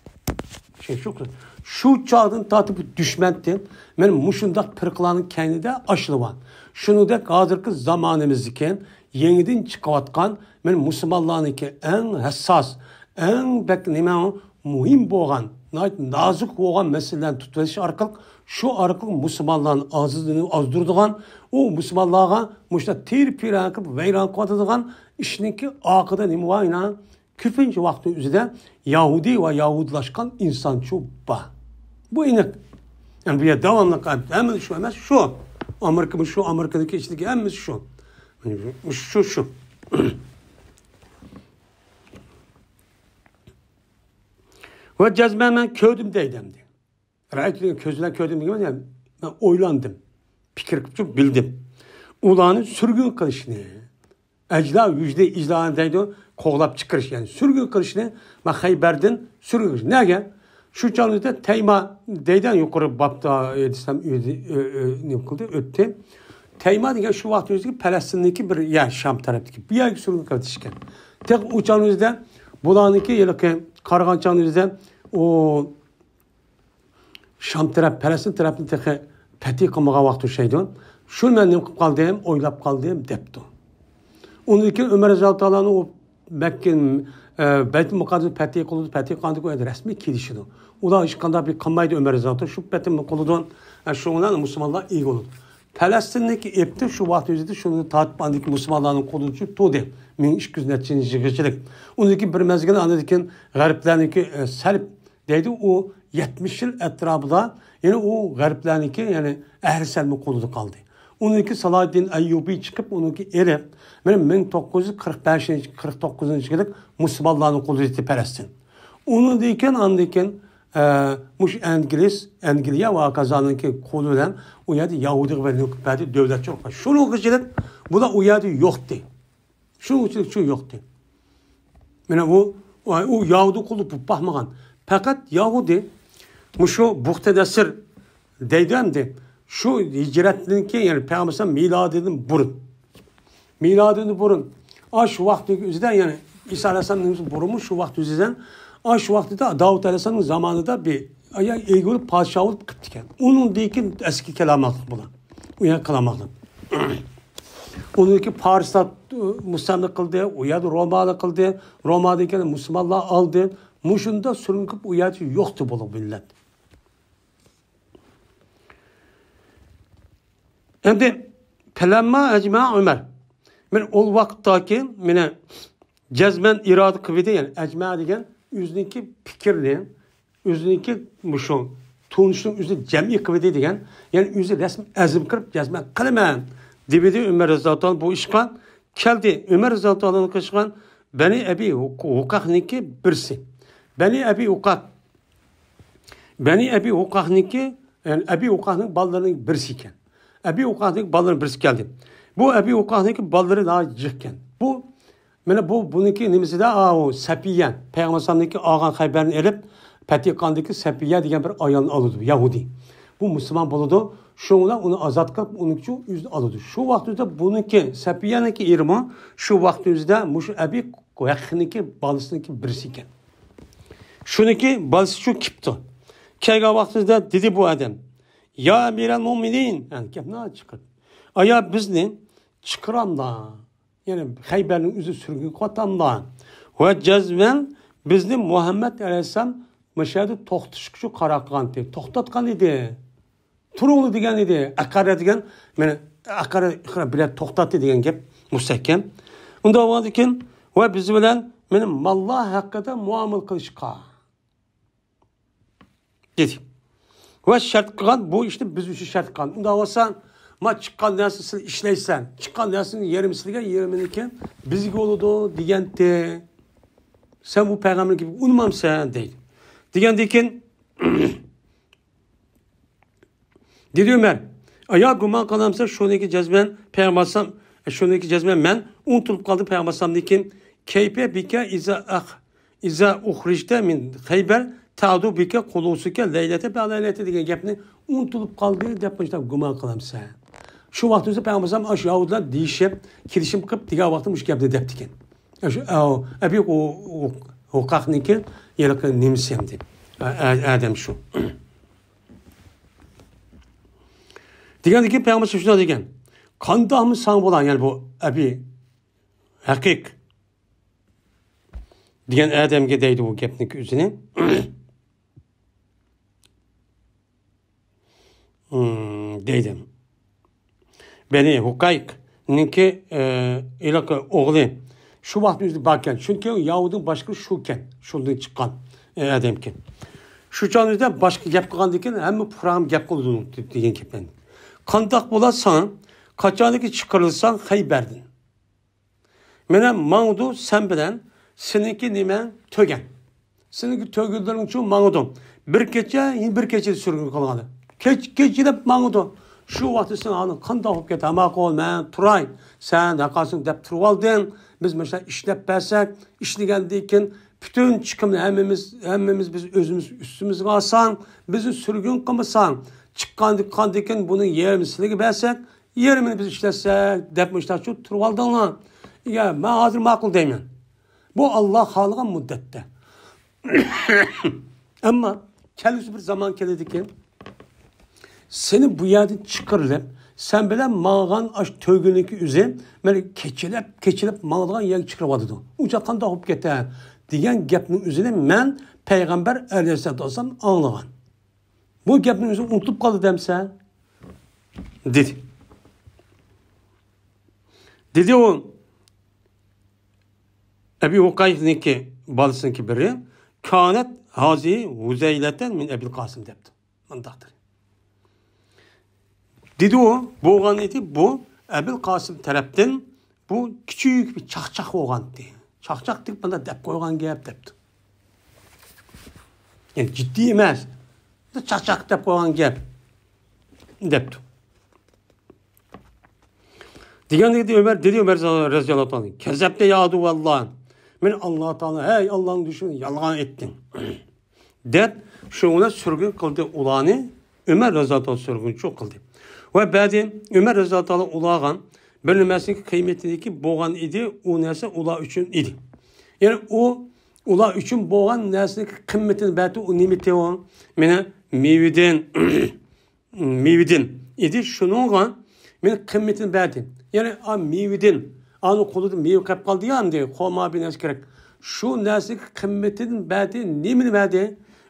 شېھىت شۇ قىلغۇز-، شۇ چاغدىن تارتىپ بۇ دۈشمەندىن مەن مۇشۇنداق پىرقىلارنىڭ كەينىدە ئاشلىۋان. شۇنىڭدەك ھازىرقى زامانىمىزدىكى يېڭىدىن چىقىۋاتقان، مەن مۇسۇلمانلارنىڭكى ئەڭ ھەسساس، ئەڭ بەك نېمە مۇھىم بولغان، ناھايىتى نازۇك بولغان مەسىلىلەرنى تۇتۇۋېلىش ئارقىلىق، شۇ ئارقىلىق مۇسۇلمانلارنى ئازدۇرىدىغان، ئۇ مۇسۇلمانلارغا مۇشۇنداق تىر-پىرەن قىلىپ ۋەيران قىلىۋاتىدىغان ئىشنىڭكى ئارقىدا نېمە بار؟ يەنە كۆپىنچە ۋاقىتنىڭ ئۆزىدە يەھۇدىي ۋە يەھۇدىيلاشقان ئىنسانچۇ بار. بۇ ئېنىق. يەنى بۇ يەر داۋاملىق ھەممىلا شۇ ئەمەس، شۇ. ئامېرىكىمۇ شۇ، ئامېرىكىدىكى ئىچىدىكى ھەممىسى شۇ. شۇ، شۇ. ۋە جەزمەن مەن كۆردۈم دەيدۇ ئەمدى. رەئەيتۇ دېگەن كۆز بىلەن كۆردۈم دېگەن، يەنى مەن ئويلاندىم، پىكىر قىلىپ بىلدىم. ئۇلارنى سۈرگۈن قىلىشنى، ئەجلا ۋۇجدى ئىجلا دەيدۇ، قوغلاپ چىقىرىش، يەنى سۈرگۈن قىلىشنى مەن خەيبەردىن سۈرگۈن قىلىش. نەگە؟ شۇ چاغدا تەيما دەيدۇ، يۇقىرى بابتا دېسەم، ئۆ-، ئۆ-، ئۆ-، نېمە قىلدى، ئۆتتى. تەيما دېگەن شۇ ۋاقىت ئۆزىدىكى پەلەستىندىكى بىر يەر، شام تەرەپتىكى بۇ يەرگە سۈرگۈن قىلىۋېتىشكەن. تېخى ئۇ چاغنىڭ ئۆزىدە بۇلارنىڭكى ھېلىقى قارىغان چاغنىڭ ئۆزىدە ئۇ شام تەرەپ، پەلەستىن تەرەپنى تېخى پەتھى قىلمىغان ۋاقتى ئوخشايدۇ. شۇنى مەن نېمە قىلىپ قالدىم، ئويلاپ قالدىم دەپتۇ. ئۇنىڭدىن كېيىن ئۆمەر رەزىياللاھۇ تائالانىڭ ئۇ مەككە، ئە، بەيتۇل مۇقەددەسنى پەتھى قىلىدۇ، پەتھى قىلغاندىن كېيىن رەسمىي كېلىشىدۇ. ئۇلار ھېچقانداق بىر قىلمايدۇ ئۆمەر رەزىياللاھۇ تائالا، شۇ پەتنى قىلىدۇ. ئە، شۇنىڭ بىلەن مۇسۇلمانلار ئىگە بولىدۇ. پەلەستىندىكى ئېپتى شۇ ۋاقىت ئۆزىدە شۇنى تارتىپ ئاندىكى مۇسۇلمانلارنىڭ قولىدا تۇردى. مىڭ ئىككى يۈز نەچچىنچى يىلغىچىلىك. ئۇنىڭدىن كېيىن بىر مەزگىل ئاندىن كېيىن غەربلەرنىڭكى، ئە، سەلىپ دەيدۇ، ئۇ يەتمىش يىل ئەتراپىدا، يەنى ئۇ غەربلەرنىڭكى، يەنى ئەھلى سەلمە قولىدا قالدى. ئۇنىڭكى سالاھىددىن ئەييۇبى چىقىپ، ئۇنىڭكى ئېلىپ، مانا مىڭ توققۇز يۈز قىرىق بەشىنچى، قىرىق توققۇزىنچى يىلى مۇسۇلمانلارنىڭ قولىدا ئىدى پەلەستىن. ئۇنىڭدىن كېيىن، ئاندىن كېيىن، ئە، مۇشۇ ئەنگلىس، ئەنگلىيە ۋە ھاكازانىڭكى قولى بىلەن ئۇ يەردە يەھۇدىيغا بەرگەن بەردى، دۆلەتچى بولۇپ قالدى. شۇنىڭغا چېلىپ، بۇلار ئۇ يەردە يوقتى. شۇنىڭ ئۈچۈن شۇ يوقتى. مانا ئۇ، ئۇ يەھۇدىي قۇلى بولۇپ باقمىغان. پەقەت يەھۇدىي مۇشۇ بۇختەنەسىر دەيدۇ ئەمدى. شۇ ھىجرەتتىن كېيىن، يەنى پەيغەمبەر ئەلەيھىسسالام مىلادىدىن بۇرۇن. مىلادىدىن بۇرۇن. ئاشۇ ۋاقىتنىڭ ئۆزىدە، يەنى ئىسا ئەلەيھىسسالامدىن بۇرۇنمۇ شۇ ۋاقىت ئۆزىدە، ئاشۇ ۋاقتىدا داۋۇت ئەلەيھىسسالامنىڭ زامانىدا بىر ئايال ئىگە بولۇپ پادىشاھ بولۇپ قىپتىكەن. ئۇنىڭدىن كېيىن ئەسكى كېلەلمەكلىك بۇلار. ئۇ يەنە قىلالماقلىق. ئۇنىڭكى پارسلار مۇستەملىكە قىلدى، ئۇ يەردە رومالار قىلدى، رومادىن كېيىن مۇسۇلمانلار ئالدى. مۇشۇنداق سۈرگۈن قىلىپ ئۇ يەردە يوقتى بولۇپ مىللەت. ئەمدى پەلەمما ئەجمە ئۆمەر. مەن ئول ۋاقىتتاكى مېنى جەزمەن ئىرادە قىلىۋىدى، يەنى ئەجمە دېگەن ئۆزىنىڭكى پىكرىنى، ئۆزىنىڭكى مۇشۇ تونۇشنىڭ ئۆزىنى جەمئىي قىلىۋىدى دېگەن، يەنى ئۆزى رەسمىي ئەزم قىلىپ جەزمەن قىلىمەن دېۋىدى ئۆمەر رەزىياللاھۇ تائالا بۇ ئىشقا كەلدى. ئۆمەر رەزىياللاھۇ تائالا قىلىشقان بەنى ئەبى ھۇقاقنىڭكى بىرسى. بەنى ئەبى ھۇقاق بەنى ئەبى ھۇقاقنىڭكى، يەنى ئەبى ھۇقاقنىڭ بالىلىرىنىڭ بىرسى ئىكەن. ئەبى ھۇقاقنىڭ بالىلىرىنىڭ بىرسى كەلدى. بۇ ئەبى ھۇقاقنىڭكى بالىلىرى ناھايىتى جىق ئىكەن. بۇ، مانا بۇ، بۇنىڭكى نېمىسىدە، ئاۋۇ سەپىيە، پەيغەمبەر ئەلەيھىسسالامنىڭكى ئالغان خەيبەرنى ئېلىپ، پەتىقاندىكى سەپىيە دېگەن بىر ئايالنى ئالىدۇ، يەھۇدىي. بۇ مۇسۇلمان بولىدۇ. شۇنىڭ بىلەن ئۇنى ئازاد قىلىپ، ئۇنىڭ ئۈچۈن ئۆزىنى ئالىدۇ. شۇ ۋاقتىدا بۇنىڭكى، سەپىيەنىڭكى ئېرىمۇ شۇ ۋاقتىمىزدا مۇشۇ ئەبى ھەققىنىڭكى بالىسىنىڭكى بىرسى ئىكەن. شۇنىڭكى بالىسى شۇ كېپتۇ. كەلگەن ۋاقتىمىزدا دېدى بۇ ئادەم، يا ئەمىرەل مۇئمىنىن، يەنى گەپنى چىقىرىپ، ئايا بىزنى چىقىرامدا، يەنى خەيبەرنىڭ ئۆزى سۈرگۈن قىلىۋاتامدا، ۋە جەزمەن بىزنى مۇھەممەد ئەلەيھىسسالام مۇشۇ يەردە توختىتىشقا شۇ قارار قىلغانتى، توختاتقان ئىدى. تۇرۇڭلار دېگەن ئىدى. ئەقەرە دېگەن، مانا، ئەقەرە، ئەقەرە بىلەن توختاتتى دېگەن گەپ مۇستەھكەم. ئۇنداق بولغاندىكىن، ۋە بىز بىلەن، مانا، ماللار ھەققىدە مۇئامىلە قىلىشقا دېدى. ۋە شەرت قىلغان، بۇ ئىشنى بىز ئۈچۈن شەرت قىلغان. ئۇنداق بولسا، ما چىققان نەرسىنى سىلەر ئىشلەيسەن، چىققان نەرسىنىڭ يېرىمى سىلەرگە، يېرىمىنىڭكى بىزگە بولىدۇ دېگەنتى. سەن بۇ پەيغەمبەرنىڭ گېپىگە ئۇنىمامسەن دەيدۇ. دېگەندىن كېيىن، دېدى ئۆمەر، ئايا گۇمان قىلامسەن، شۇنىڭكى جەزمەن پەيغەمبەر، شۇنىڭكى جەزمەن مەن ئۇنتۇلۇپ قالدىم پەيغەمبەر ئەلەيھىسسالامدىن كېيىن، كەيپە بىكە ئىزا ئەخ-، ئىزا ئۇخرىجتە مىن خەيبەر تەغدۇ بىكە قۇلۇسىكە لەيلەتە بەلەيلەتە دېگەن گەپنى ئۇنتۇلۇپ قالدى دەپ مۇشۇنداق گۇمان قىلامسەن. شۇ ۋاقىت ئۆزى پەيغەمبەر ئەلەيھىسسالام ئاشۇ يەھۇدىيلار دېيىشىپ، كېلىشىم قىلىپ دېگەن ۋاقىتتا مۇشۇ گەپنى دەپتىكەن. ئاشۇ، ئەۋ-، ئەبى ئۇ-، ئۇ-، ھوقاقنىڭكى ھېلىقى نېمىسى ئەمدى؟ ئە-، ئە-، ئادەم شۇ. دېگەندىكىن پەيغەمبەر شۇنداق دېگەن. قانداقمۇ ساڭا بولا، يەنى بۇ ئەبى ھەقىق دېگەن ئادەمگە دەيدۇ بۇ گەپنىڭ ئۆزىنى. ھىم، دەيدۇ. بەنى ھۇقايقنىڭكى، ئە، ھېلىقى ئوغلى شۇ ۋاقىتنىڭ ئۆزىدە باركەن. چۈنكى يەھۇدىينىڭ باشلىقى شۇكەن. شۇندىن چىققان، ئە، ئادەمكەن. شۇ چاغنىڭ ئۆزىدە باشقا گەپ قىلغاندىن كېيىن ھەممە پۇقرام گەپ قىلىدۇ دېگەن گەپلەرنى. قانداق بولا ساڭا، قاچانكى چىقىرىلساڭ خەيبەردىن. مانا ماڭىدۇ سەن بىلەن سېنىڭكى نېمەڭ تۆگەن. سېنىڭكى تۆگىلىرىڭچۇ ماڭىدۇ. بىر كېچە، يەنە بىر كېچىدە سۈرگۈن قىلغاندا. كېچ-، كېچىلەپ ماڭىدۇ. شۇ ۋاقىتتا سېنىڭ ھالىڭ قانداق بولۇپ كېتە؟ ماقۇل، مەن تۇراي. سەن ھەققاسىڭ دەپ تۇرۇۋالدىڭ. بىز مۇشۇنداق ئىشلەپ بەرسەك، ئىشلىگەندىن كېيىن پۈتۈن چىقىمنى ھەممىمىز، ھەممىمىز بىز ئۆزىمىز ئۈستىمىزگە ئالساڭ، بىزنى سۈرگۈن قىلمىساڭ، چىققاندىن كېيىن بۇنىڭ يېرىمىنى سىلەرگە بەرسەك، يېرىمىنى بىز ئىشلەتسەك دەپ مۇشۇنداقچە تۇرۇۋالدىڭلار. يا، مەن ھازىر ماقۇل دەيمەن. بۇ ئاللا خالىغان مۇددەتتە. ئەمما كەلگۈسى بىر زامان كېلىدىكەن، سېنى بۇ يەردىن چىقىرىلىپ، سەن بىلەن ماڭغان ئاشۇ تۆگىنىڭكى ئۆزى مانا كېچىلەپ، كېچىلەپ ماڭىدىغان يەرگە چىقىرىۋاتىدۇ. ئۇ چاغ قانداق بولۇپ كېتەر دېگەن گەپنىڭ ئۆزىنى مەن پەيغەمبەر ئەلەيھىسسالاتۇ ۋەسسالام ئاڭلىغان. بۇ گەپنىڭ ئۆزىنى ئۇنتۇپ قالدى دەمسەن؟ دېدى. دېدى ئۇ، ئەبى ھۇقايقنىڭكى بالىسىنىڭكى بىرى، كانەت ھازى ھۇزەيلەتەن مىن ئەبىل قاسىم دەپتۇ. مۇنداقتۇر. دېدى ئۇ، بولغان ئىدى، بۇ ئەبىل قاسىم تەرەپتىن بۇ كىچىك بىر چاقچاق بولغانتى. چاقچاق دېگەن مۇنداق دەپ قويغان گەپ دەپتۇ. يەنى جىددىي ئەمەس. چاقچاق دەپ قويغان گەپ دەپتۇ. دېگەندە ئۆمەر، دېدى ئۆمەر رەزىياللاھۇ تائالا، كەززەپتە يا ئەدۇۋەللا. مەن ئاللا تائالا، ھەي ئاللانىڭ دۈشمىنى، يالغان ئېيتتىڭ. دەپ، شۇنىڭ بىلەن سۈرگۈن قىلدى ئۇلارنى ئۆمەر رەزىياللاھۇ تائالا سۈرگۈنچى قىلدى. ۋە بەدى ئۆمەر رەزىياللاھۇ تائالا ئۇلارغا بىر نەرسىنىڭ قىممىتىنىڭكى بولغان ئىدى، ئۇ نەرسە ئۇلار ئۈچۈن ئىدى. يەنى ئۇ ئۇلار ئۈچۈن بولغان نەرسىنىڭ قىممىتىنى بەردى، ئۇ نېمىتى ئۇ؟ مانا مېۋىدىن، مېۋىدىن ئىدى. شۇنىڭغا مېنى قىممىتىنى بەردى. يەنى، ئا، مېۋىدىن، ئانىڭ قولىدا مېۋە قېلىپ قالدى يا، ئەمدى خورما بىر نەرسە كېرەك. شۇ نەرسىگە قىممىتىنى بەردى، نېمىنى بەردى؟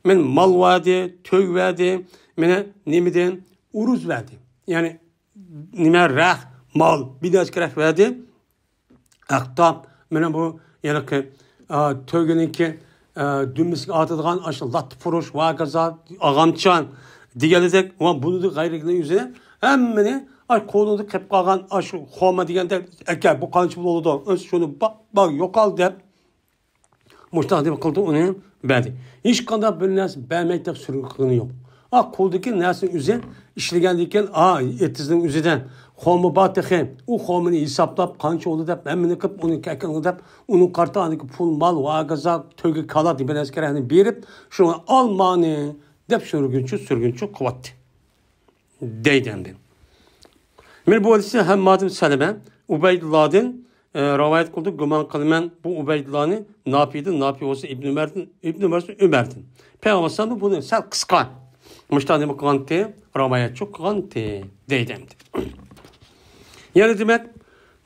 مېنى مال بەردى، تۆگە بەردى، مېنى نېمىدىن؟ ئۇرۇز بەردى. يەنى، نېمە، رەخت، مال، بىر نەرسە كېرەك بەردى. ھەتتا مانا بۇ ھېلىقى، ئا، تۆگىنىڭكى، ئا، دۈمبىسىگە ئاتىدىغان ئاشۇ لاتا پۇرۇش، ۋاكازا، ئاغامچان دېگەنلىدەك، ۋە بۇنىڭدىن غەيرىگىنى يۈزىنى ھەممىنى، ئاي، قولۇڭدا قېلىپ قالغان ئاشۇ خورما دېگەندەك، ئەكە، بۇ قانچە پۇل بولىدۇ؟ ئۆز شۇنى باق، باق، يوقال دەپ، مۇشۇنداق دېمە قىلدى، ئۇنى بەردى. ھېچقانداق بىر نەرسە بەرمەيدۇ دەپ سۈرگۈن قىلغىنى يوق. ئا، قولدىكى نەرسىنىڭ ئۆزى ئىشلىگەندىن كېيىن، ئا، ئېتىزنىڭ ئۆزىدە خورما بار تېخى. ئۇ خورمىنى ھېسابلاپ، قانچە بولدى دەپ، ھەممىنى قىلىپ، ئۇنى كەكىڭ دەپ، ئۇنىڭ قارتا ئاندىكى پۇل، مال، ۋاگازا، تۆگە، كالا دېگەن نەرسە كېرەكنى بېرىپ، شۇڭا ئالمانى دەپ سۈرگۈنچى، سۈرگۈنچى قىلىۋەتتى. دەيدۇ ئەمدى. مانا بۇ ھەدىسنى ھەممادىن سەلەمە ئۇبەيدۇللادىن، ئە، رىۋايەت قىلدى. گۇمان قىلىمەن، بۇ ئۇبەيدۇللانى ناپىدىن، ناپى بولسا ئىبنى ئۆمەردىن، ئىبنى ئۆمەر، ئۆمەردىن. پەيغەمبەر ئەلەيھىسسالام بۇنى سەل قىسقا مۇشۇنداق نېمە قىلغانتى، رىۋايەتچۇ قىلغانتى، دەيدۇ ئەمدى. يەنە دېمەك،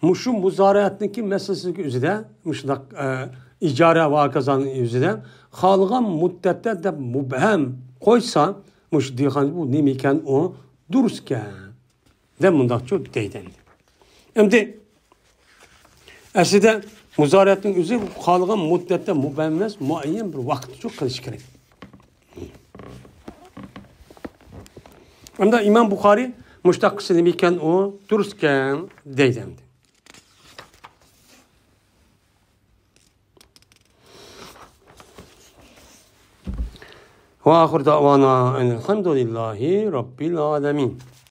مۇشۇ مۇزارىئەتنىڭكى مەسىلىسىنىڭكى ئۆزىدە مۇشۇنداق، ئە، ئىجارە ۋە ھاكازانىڭ ئۆزىدە خالىغان مۇددەتتە دەپ مۇبھەم قويسا، مۇشۇ دېگەن بۇ نېمە ئىكەن، ئۇ دۇرۇس ئىكەن دەپ مۇنداقچۇ دەيدۇ ئەمدى. ئەمدى ئەسلىدە مۇزارىئەتنىڭ ئۆزى خالىغان مۇددەتتە مۇبھەم ئەمەس، مۇئەييەن بىر ۋاقىتچۇ قىلىش كېرەك. ئەمدى ئىمام بۇخارىي مۇشۇنداق قىلسا نېمە ئىكەن، ئۇ دۇرۇس ئىكەن دەيدۇ ئەمدى. وآخر دعوانا أن الحمد لله رب العالمين.